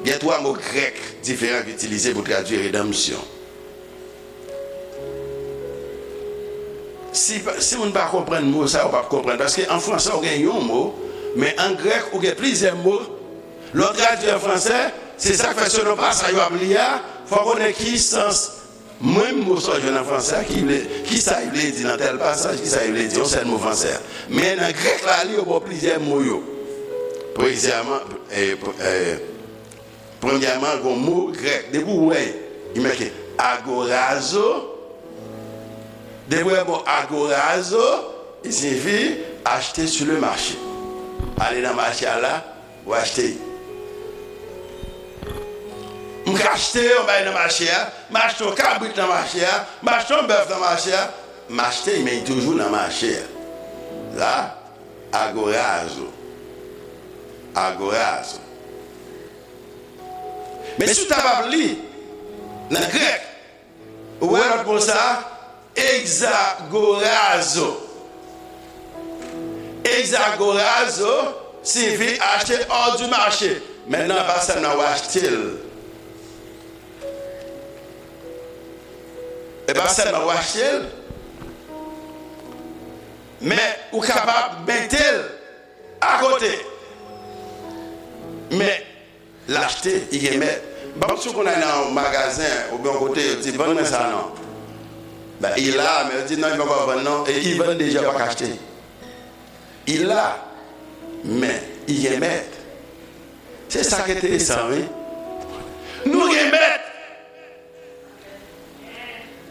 gen twa mo grèk diferan k itilize pou tradui redanmsyon. Si, si moun pa konprann mo sa, ou p ap konprann. Paske an fransè, ou gen yon mo, men an grèk, ou gen plizyè mo. Lè w tradui an fransè, se sa k fè selon pasaj w ap li a, fò w konnen ki sans menm mo sa w jwenn an fransè a, ki vle, ki sa l vle di nan tèl pasaj, ki sa l vle di, yon sèl mo fransè a. Men nan grèk la, li yo ba w plizyè mo yo. Premyèman, e, pr-, e, premyèman, gon mo grèk, depi w wè, li make agorazo, depi w wè mo agorazo, li siyifi achte sur le marché. Ale nan mache a la, w achte. M ka achte yon bagay nan mache a, m achte yon kabrit nan mache a, m achte yon bèf nan mache a, m achte, men li toujou nan mache a. La, agorazo. Agorazo. Men si w ta p ap li nan grèk, ou wè lòt mo sa a, Exagorazo. Exagorazo siyifi achte hors du marché. Mentnan, e pa sèlman w achte l. E pa sèlman w achte l, men ou kapab mete l akote. Men l achte, li gen mèt. M pa konn si w konn al nan yon magazen oubyen yon kote, yo di, vann mwen sa non. Ben, li la, men yo di, non, li poko vann non. E li vann deja, ou pa ka achte. Li la, men li gen mèt. Se sa k enteresan, wi. Nou gen mèt.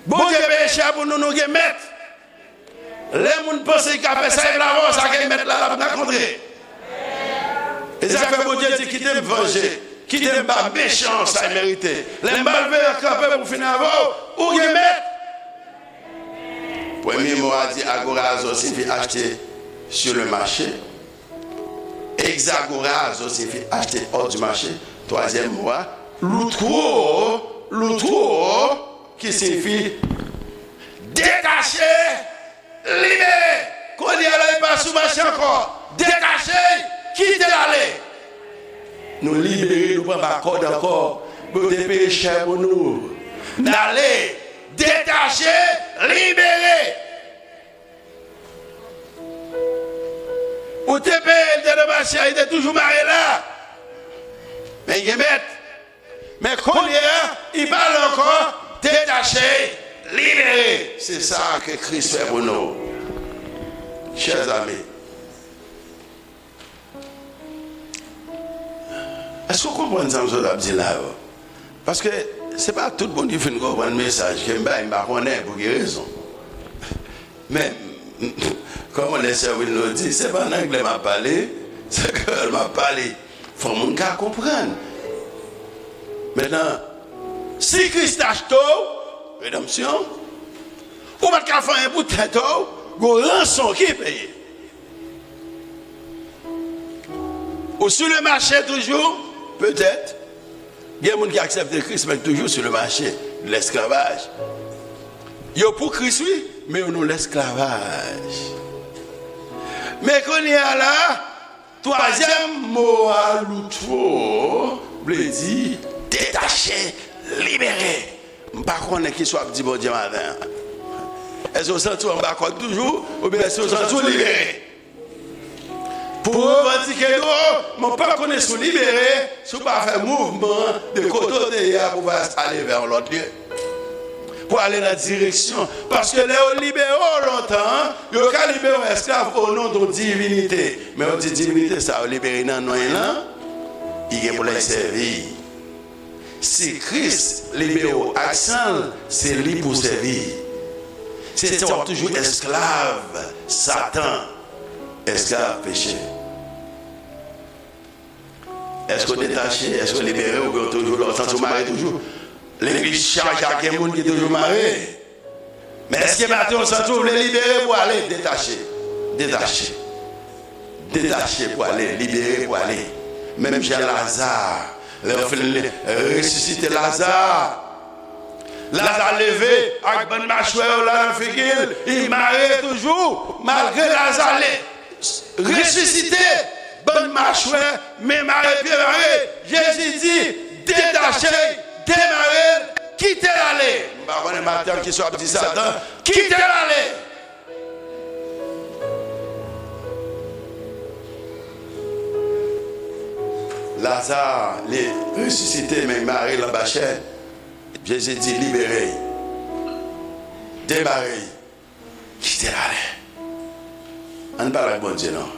Bondye peye chè pou nou, nou gen mèt. Lè moun panse li ka fè sa, li la avè w, sa gen mèt la, l ap rakontre. E sa k fè Bondye di, kite m vanje, kite m ba mechan an sa l merite. Lè malveyan kanpe pou fini avè w, ou gen mèt. Premye mo a di agorazo siyifi achte sur le marché. Exagorazo siyifi achte hors du marché. Twazyèm mo a, lutro, lutro, ki siyifi detache, libere. Kounye a la, li pa sou mache ankò. Detache, kite l ale. Nou libere, nou pa anba kòd ankò. Bondye te peye chè pou nou. N ale, detache, libere. Ou te peye l, te nan mache a, li te toujou mare la. Men gen mèt. Men kounye a, li pa la ankò, detache, libere. Se sa ke Kris fè pou nou. Chers amis, èske w konprann sa m sot ap di la yo? Paske se pa tout moun ki fin konprann mesaj ke m bay, m pa konnen pou ki rezon. Men, kòm lè sè Wilno di, se pa an anglè m ap pale, se kreyòl m ap pale. Fò moun ka konprann. Mentnan, si Kris te achte w, redanmsyon, ou pa t ka fè anyen pou tèt ou, gon ranson ki peye. Ou sou le mache toujou? Petèt. Gen moun ki aksepte Kris, men toujou sou le mache, lesklavaj. Yo pou Kris, wi, men yo nan lesklavaj. Men kounye a la, twazyèm mo a, lutro, vle di detache, libere. M pa konnen kisa w ap di Bondye maten an. Èske w santi w anba kòd toujou? Oubyen èske w santi w libere? Pou w revandike dlo, men w p ap konnen si w libere, si w pa fè mouvman de kote w te ye a pou w ale vè yon lòt lye. Pou ale nan direksyon. Paske lè yo libere w lontan, yo ka libere yon esklav o non de yon divinite. Men yo di divinite sa yo libere nan non lan, li gen pou l sèvi. Si Kris libere w ak san l, se li pou w sèvi. Se sa w ap toujou esklav Satan, esklav peche. Èske w detache? Èske w libere? Oubyen w toujou la, w santi w mare toujou? Legliz chaje ak gen moun ki toujou mare. Men èske maten w santi w vle libere pou ale? Detache. Detache. Detache pou ale, libere pou ale. Menm jan Laza, lè yo fin resisite Laza, Laza leve ak bann machwè yo la nan figi l, li mare toujou, malgre Laza le, resisite, bann machwè, men mare, pye mare. Jezi di, detache l, demare l, kite l ale. M pa konnen maten an kisa w ap di Satan, kite l ale. Laza, li resisite, men mare l anba chèn. Jezi di, libere l, demare l. Kite l ale. Ann pale ak Bondye non.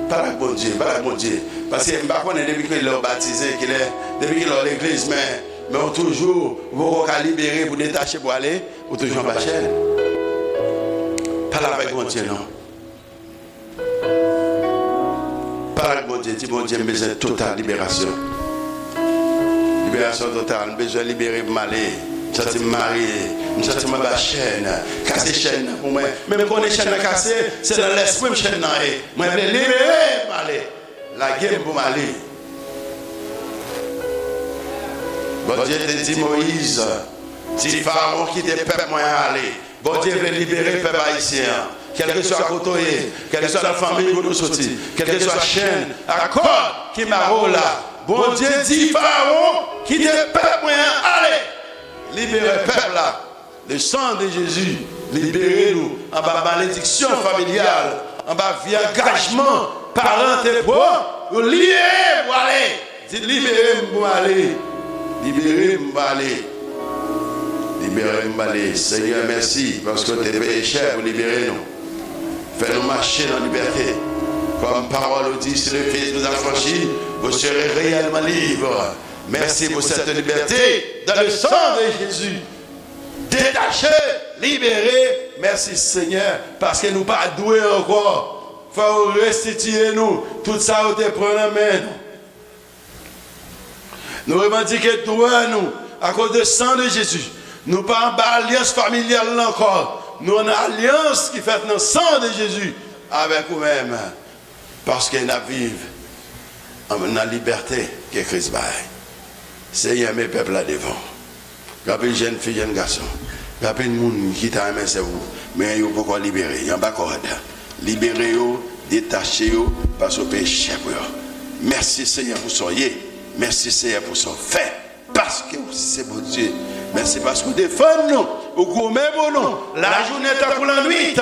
Pale ak Bondye, pale ak Bondye. Paske m pa konnen depi kilè w batize, kilè, depi kilè w legliz, men, men w toujou, ou poko ka libere pou detache pou ale, ou toujou anba chèn. Pale avèk Bondye non. Pale ak Bondye, di Bondye m bezwen total liberasyon. Liberasyon total, m bezwen libere pou m ale. M santi m mare, m santi m anba chèn. Kase chèn nan pou mwen. Men m konnen chèn nan kase, se nan lespri m chèn nan ye. Mwen vle libere pou m ale. Lage m pou m ale. Bondye te di Moyiz, di Farawon kite pèp mwen an ale. Bondye vle libere pèp ayisyen an. Kèlkeswa kote w ye, kèlkeswa nan fanmi kote w soti, kèlkeswa chèn ak kòd ki mare w la, Bondye di Farawon, kite pèp mwen an ale. Libere pèp la. Le sang de Jésus libere nou anba malediksyon familyal, anba vye angajman paran te pran. Libere pou ale. Di, libere m pou m ale. Libere m pou m ale. Libere m pou m ale. Senyè, mèsi paske w te peye chè pou libere nou. Fè nou mache nan libète. Kòm pawòl ou di, si le Fils vous affranchit, vous serez réellement libre. Mèsi pou cette liberté dans le sang de Jésus. Detache, libere. Mèsi, Senyè, paske nou pa dwe ankò. Fò w restitiye nou tout sa yo te pran nan men nou. Nou revandike dwa nou akoz de san de Jezi. Nou pa anba alyans familyal la ankò. Nou nan alyans ki fèt nan san de Jezi avèk ou menm. Paske n ap viv an, nan libète ke Kris bay. Senyè, men pèp la devan w. Gen anpil jèn fi, jèn gason. Gen anpil moun ki ta renmen sèvi w, men yo poko libere. Yo anba kòd. Libere yo, detache yo, paske w peye chè pou yo. Mèsi, Senyè, pou sa w ye. Mèsi, Senyè, pou sa w fè. Paske w se Bondye. Mèsi paske w defann nou. Ou goumen pou nou. Lajounen tankou lannwit.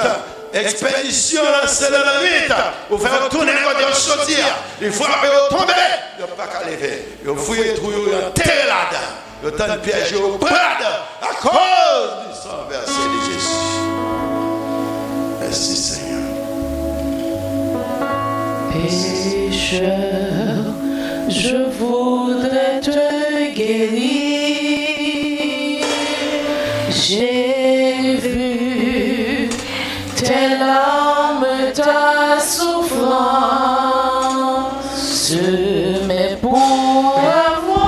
Ekspedisyon lanse nan lannwit. Ou fè yo tounen kote yo soti a. Li frape yo tonbe. Yo pa ka leve. Yo fouye twou yo, yo antere ladan. Yo tann pyèj yo, yo pran ladan. Akoz di san vèse de Jezi. Mèsi, Senyè. pécheur, je voudrais te guérir. J'ai vu tes larmes, ta souffrance, mais pour avoir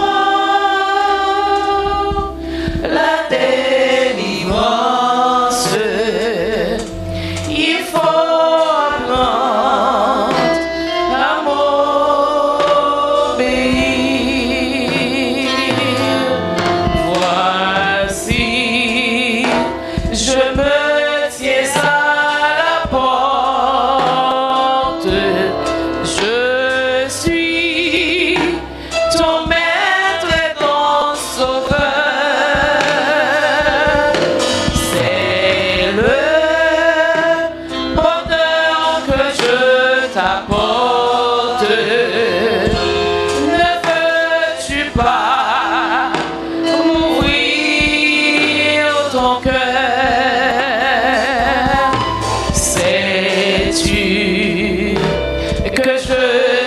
la délivrance, il faut apprendre à m'obéir. Voici, je me tiens à la porte, je suis ton maître et ton sauveur. C'est le pardon que je t'apporte. Ne veux-tu pas m'ouvrir ton cœur? Sais-tu que je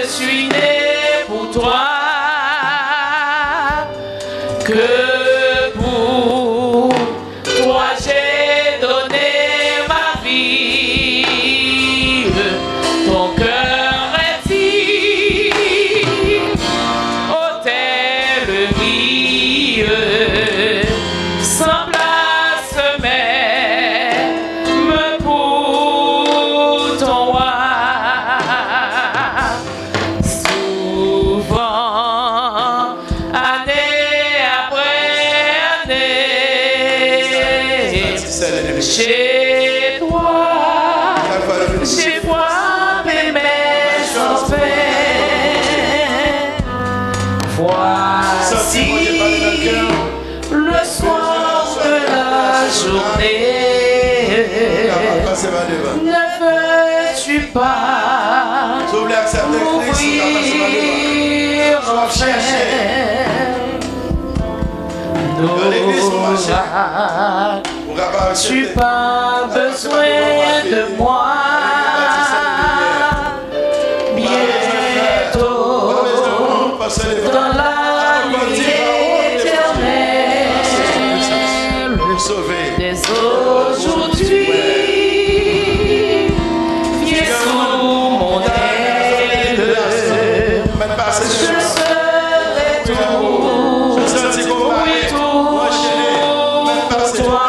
suis né pour toi, que pour toi j'ai donné ma vie? Ton cœur est-il autel brille, sans blasphème pour ton roi? Souvent, année après année, chez toi, j'ai frappé mes enfants. Voici, le soir de la journée, ne veux-tu pas m'ouvrir enfin nos orages? Tu pas besoin de moi. Bientôt, dans la nuit éternelle, dès aujourd'hui, viens sous mon aile. Je serai tout pour toi.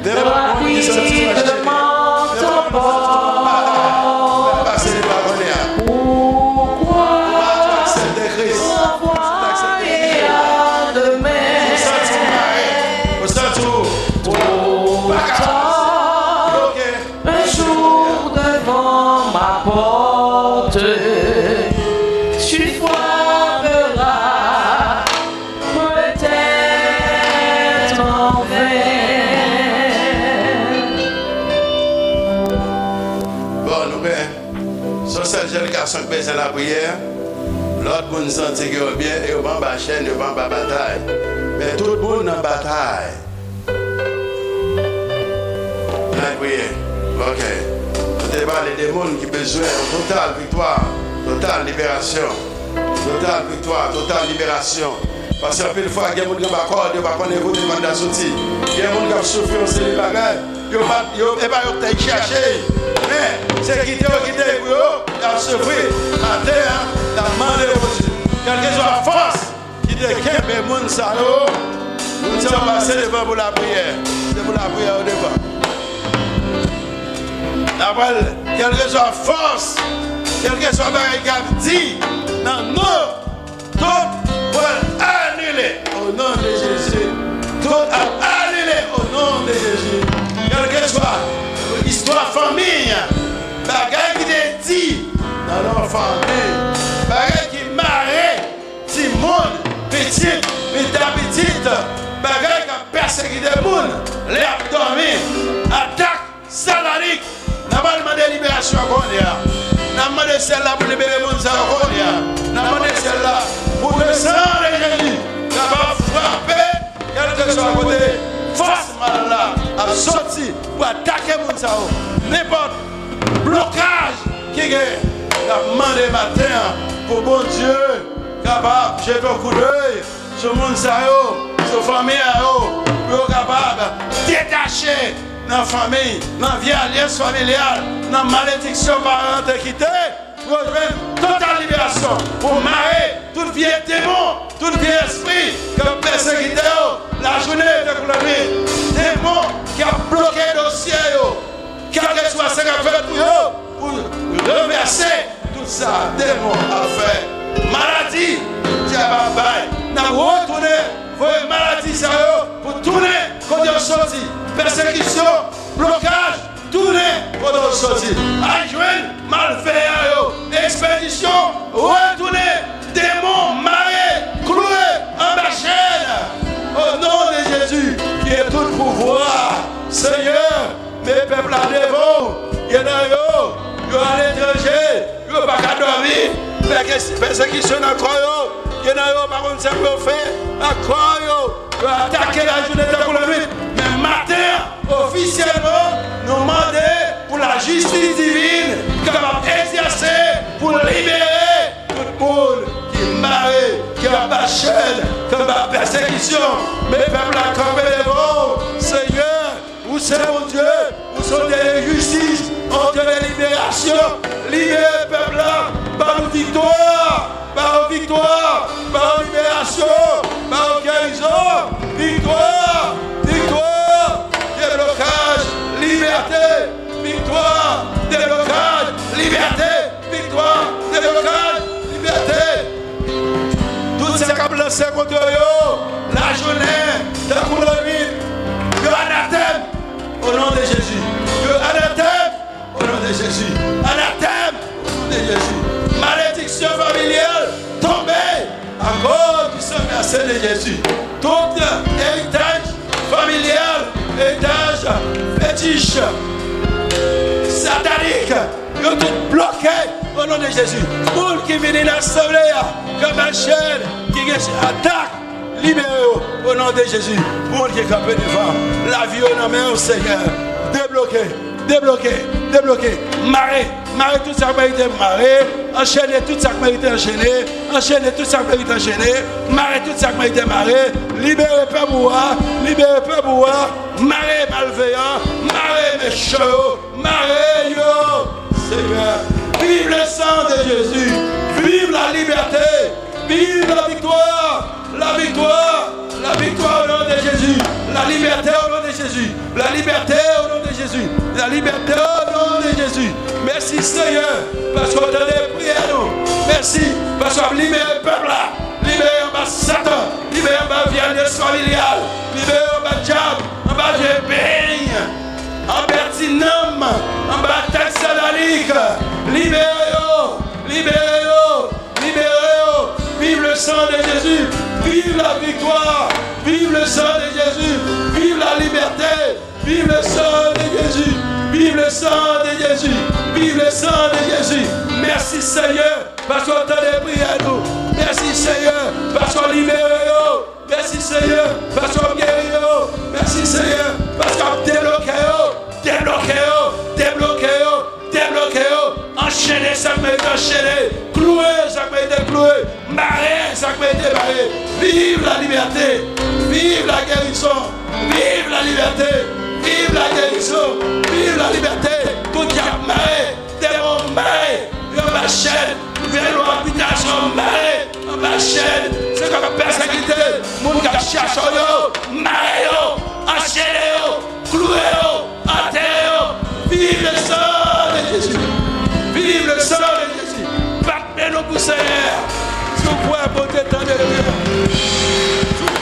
Le temps rapidement t'emporte. Pourquoi renvoyer à demain? Trop tard. Un jour devant ma porte, tu frapperas peut-être en vain. Bon, nou gen, se yon sèl jèn gason ki bezwen lapriyè. Lòt moun santi ke yo byen, yo pa anba chèn, yo pa anba batay. Men tout moun nan batay. N ap priye. Ok. Nou te pale de moun ki bezwen yon total viktwa, total liberasyon. Total viktwa, total liberasyon. Paske anpil fwa, gen moun ki anba kòd, yo pa konnen kote banda soti. Gen moun k ap soufri yon seri bagay. Yo pa, yo, e pa yo k t al chache. Men, se kite yo kite pou yo, y ap soufri. Maten an, n ap mande Bondye. Kèlkeswa fòs ki te kenbe moun sa yo, moun sa yo pase devan pou lapriyè. Se pou lapriyè yo devan. N ap pral, kèlkeswa fòs, kèlkeswa bagay k ap di nan non, tout pral anile o non de Jezi. Tout ap anile o non de Jezi. Kèlkeswa istwa fanmi, bagay ki te di nan non fanmi, bagay ki mare timoun, pitit, pitit a pitit, bagay k ap pèsekite moun lè y ap dòmi, atak satanik. N ap al mande liberasyon kounye a. N ap mande syèl la pou libere moun sa yo kounye a. N ap mande syèl la pou ke san de Jezi kapab frape kèlkeswa kote fòs mal la ap soti pou atak Nenpòt blokaj ki gen, n ap mande maten an pou Bondye kapab jete yon koudèy sou moun sa yo, sou fanmi a yo, pou yo kapab detache nan fanmi, nan vye alyans familyal, nan malediksyon paran te kite, pou yo jwenn total liberasyon, pou mare tout vye demon, tout vye espri k ap pèsekite yo lajounen tankou lannwit, demon k ap bloke dosye yo, kèlkeswa sa k ap fèt pou yo, pou ranvèse tout sa demon ap fè. Maladi dyab ap bay, n ap retounen voye maladi sa yo pou tounen kote yo soti. Pèsekisyon, blokaj, tounen kote yo soti. Al jwenn malveyan yo. Ekspedisyon, retounen. Demon mare, kloure anba chèn. O non de Jezi, ki gen tout pouvwa, Senyè, men pèp la devan w. Gen nan yo, yo aletranje, yo pa ka dòmi. Pèke-, pèsekisyon nan kò yo. Gen nan yo pa konn sa pou yo fè ak kò yo. Yo atake lajounen tankou lannwit. Men maten an, ofisyèlman, nou mande pou lajistis divin kapab egzèse pou libere tout moun ki mare, ki anba chèn, ki anba pèsekisyon. Men pèp la kanpe devan w, Senyè, ou se Bondye, ou se yon Dye de jistis, yon Dye de liberasyon. Libere pèp la, ba nou viktwa, ba yo viktwa, ba yo liberasyon, ba yo gerizon. Viktwa, viktwa, deblokaj, libète. Viktwa, deblokaj, libète. Viktwa, deblokaj, libète. Tout sa k ap lanse kont yo, lajounen tankou lannwit, yo anatèm o non de Jezi. Yo anatèm o non de Jezi. Anatèm o non de Jezi. Malediksyon familyal tonbe akoz di san vèse de Jezi. Tout eritaj familyal, eritaj fetich, satanik, yo tout bloke o non de Jezi. Moun ki vini nan asanble a, k ap al chèn, ki gen atak, libere yo o non de Jezi. Moun ki kanpe devan lavi yo nan men w, Senyè, debloke, debloke, debloke. Mare, mare tout sa k merite mare. Anchene tout sa k merite anchene. Anchene tout sa k merite anchene. Mare tout sa k merite mare. Libere pèp ou a, libere pèp ou a. Mare malveyan, mare mechan yo, mare yo, Senyè. Viv le sang de Jésus. Viv la liberté. Viv la victoire. La victoire. La victoire au nom de Jésus. La liberté au nom de Jésus. La liberté au nom de Jésus. La liberté au nom de Jésus. Mèsi, Senyè, paske w tande priyè nou. Mèsi paske w ap libere pèp la. Libere anba Satan. Libere anba vyès familyal. Libere anba dyab, anba vye beny, anba ti nanm, anba tèt satanik. Libere yo. Libere yo. Libere yo. Vive le sang de Jésus. Vive la victoire. Vive le sang de Jésus. Vive la liberté. Vive le sang de Jésus. Vive le sang de Jésus. Vive le sang de Jésus. Mèsi, Senyè, paske w tande priyè nou. Mèsi, Senyè, paske w libere yo. Mèsi, Senyè, paske w ap geri yo. Mèsi, Senyè, paske w ap debloke yo. Debloke yo. Debloke yo. Debloke yo. Anchene sa k merite anchene. Kloure sa k merite kloure. Mare sa k merite mare. Vive la liberté. Vive la guérison. Vive la liberté. Vive la guérison. Vive la liberté. Tout dyab mare. Demon mare. Yo anba chèn. Vèlwa abitasyon mare. Anba chèn. Se k ap pèsekite moun k ap chache yo. Mare yo. Anchene yo. Kloure yo. Atè yo. Vive le sang de Jésus. Vive le sang de Jésus. Bat men nou pou Senyè. Si w kwè Bondye tande priyè. Si w kwè,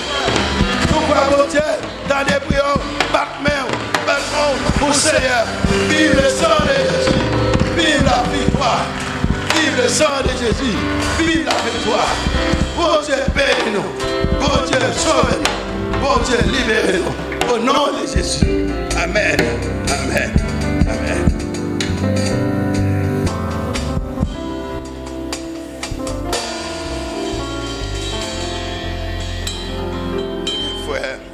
si w kwè Bondye tande priyè w, bat men w. Bat men w pou Senyè. Vive le sang de Jésus. Vive la victoire. Vive le sang de Jésus. Vive la victoire. Bondye beni nou. Bondye sove nou. Bondye libere nou. Au nom de Jésus. Amen.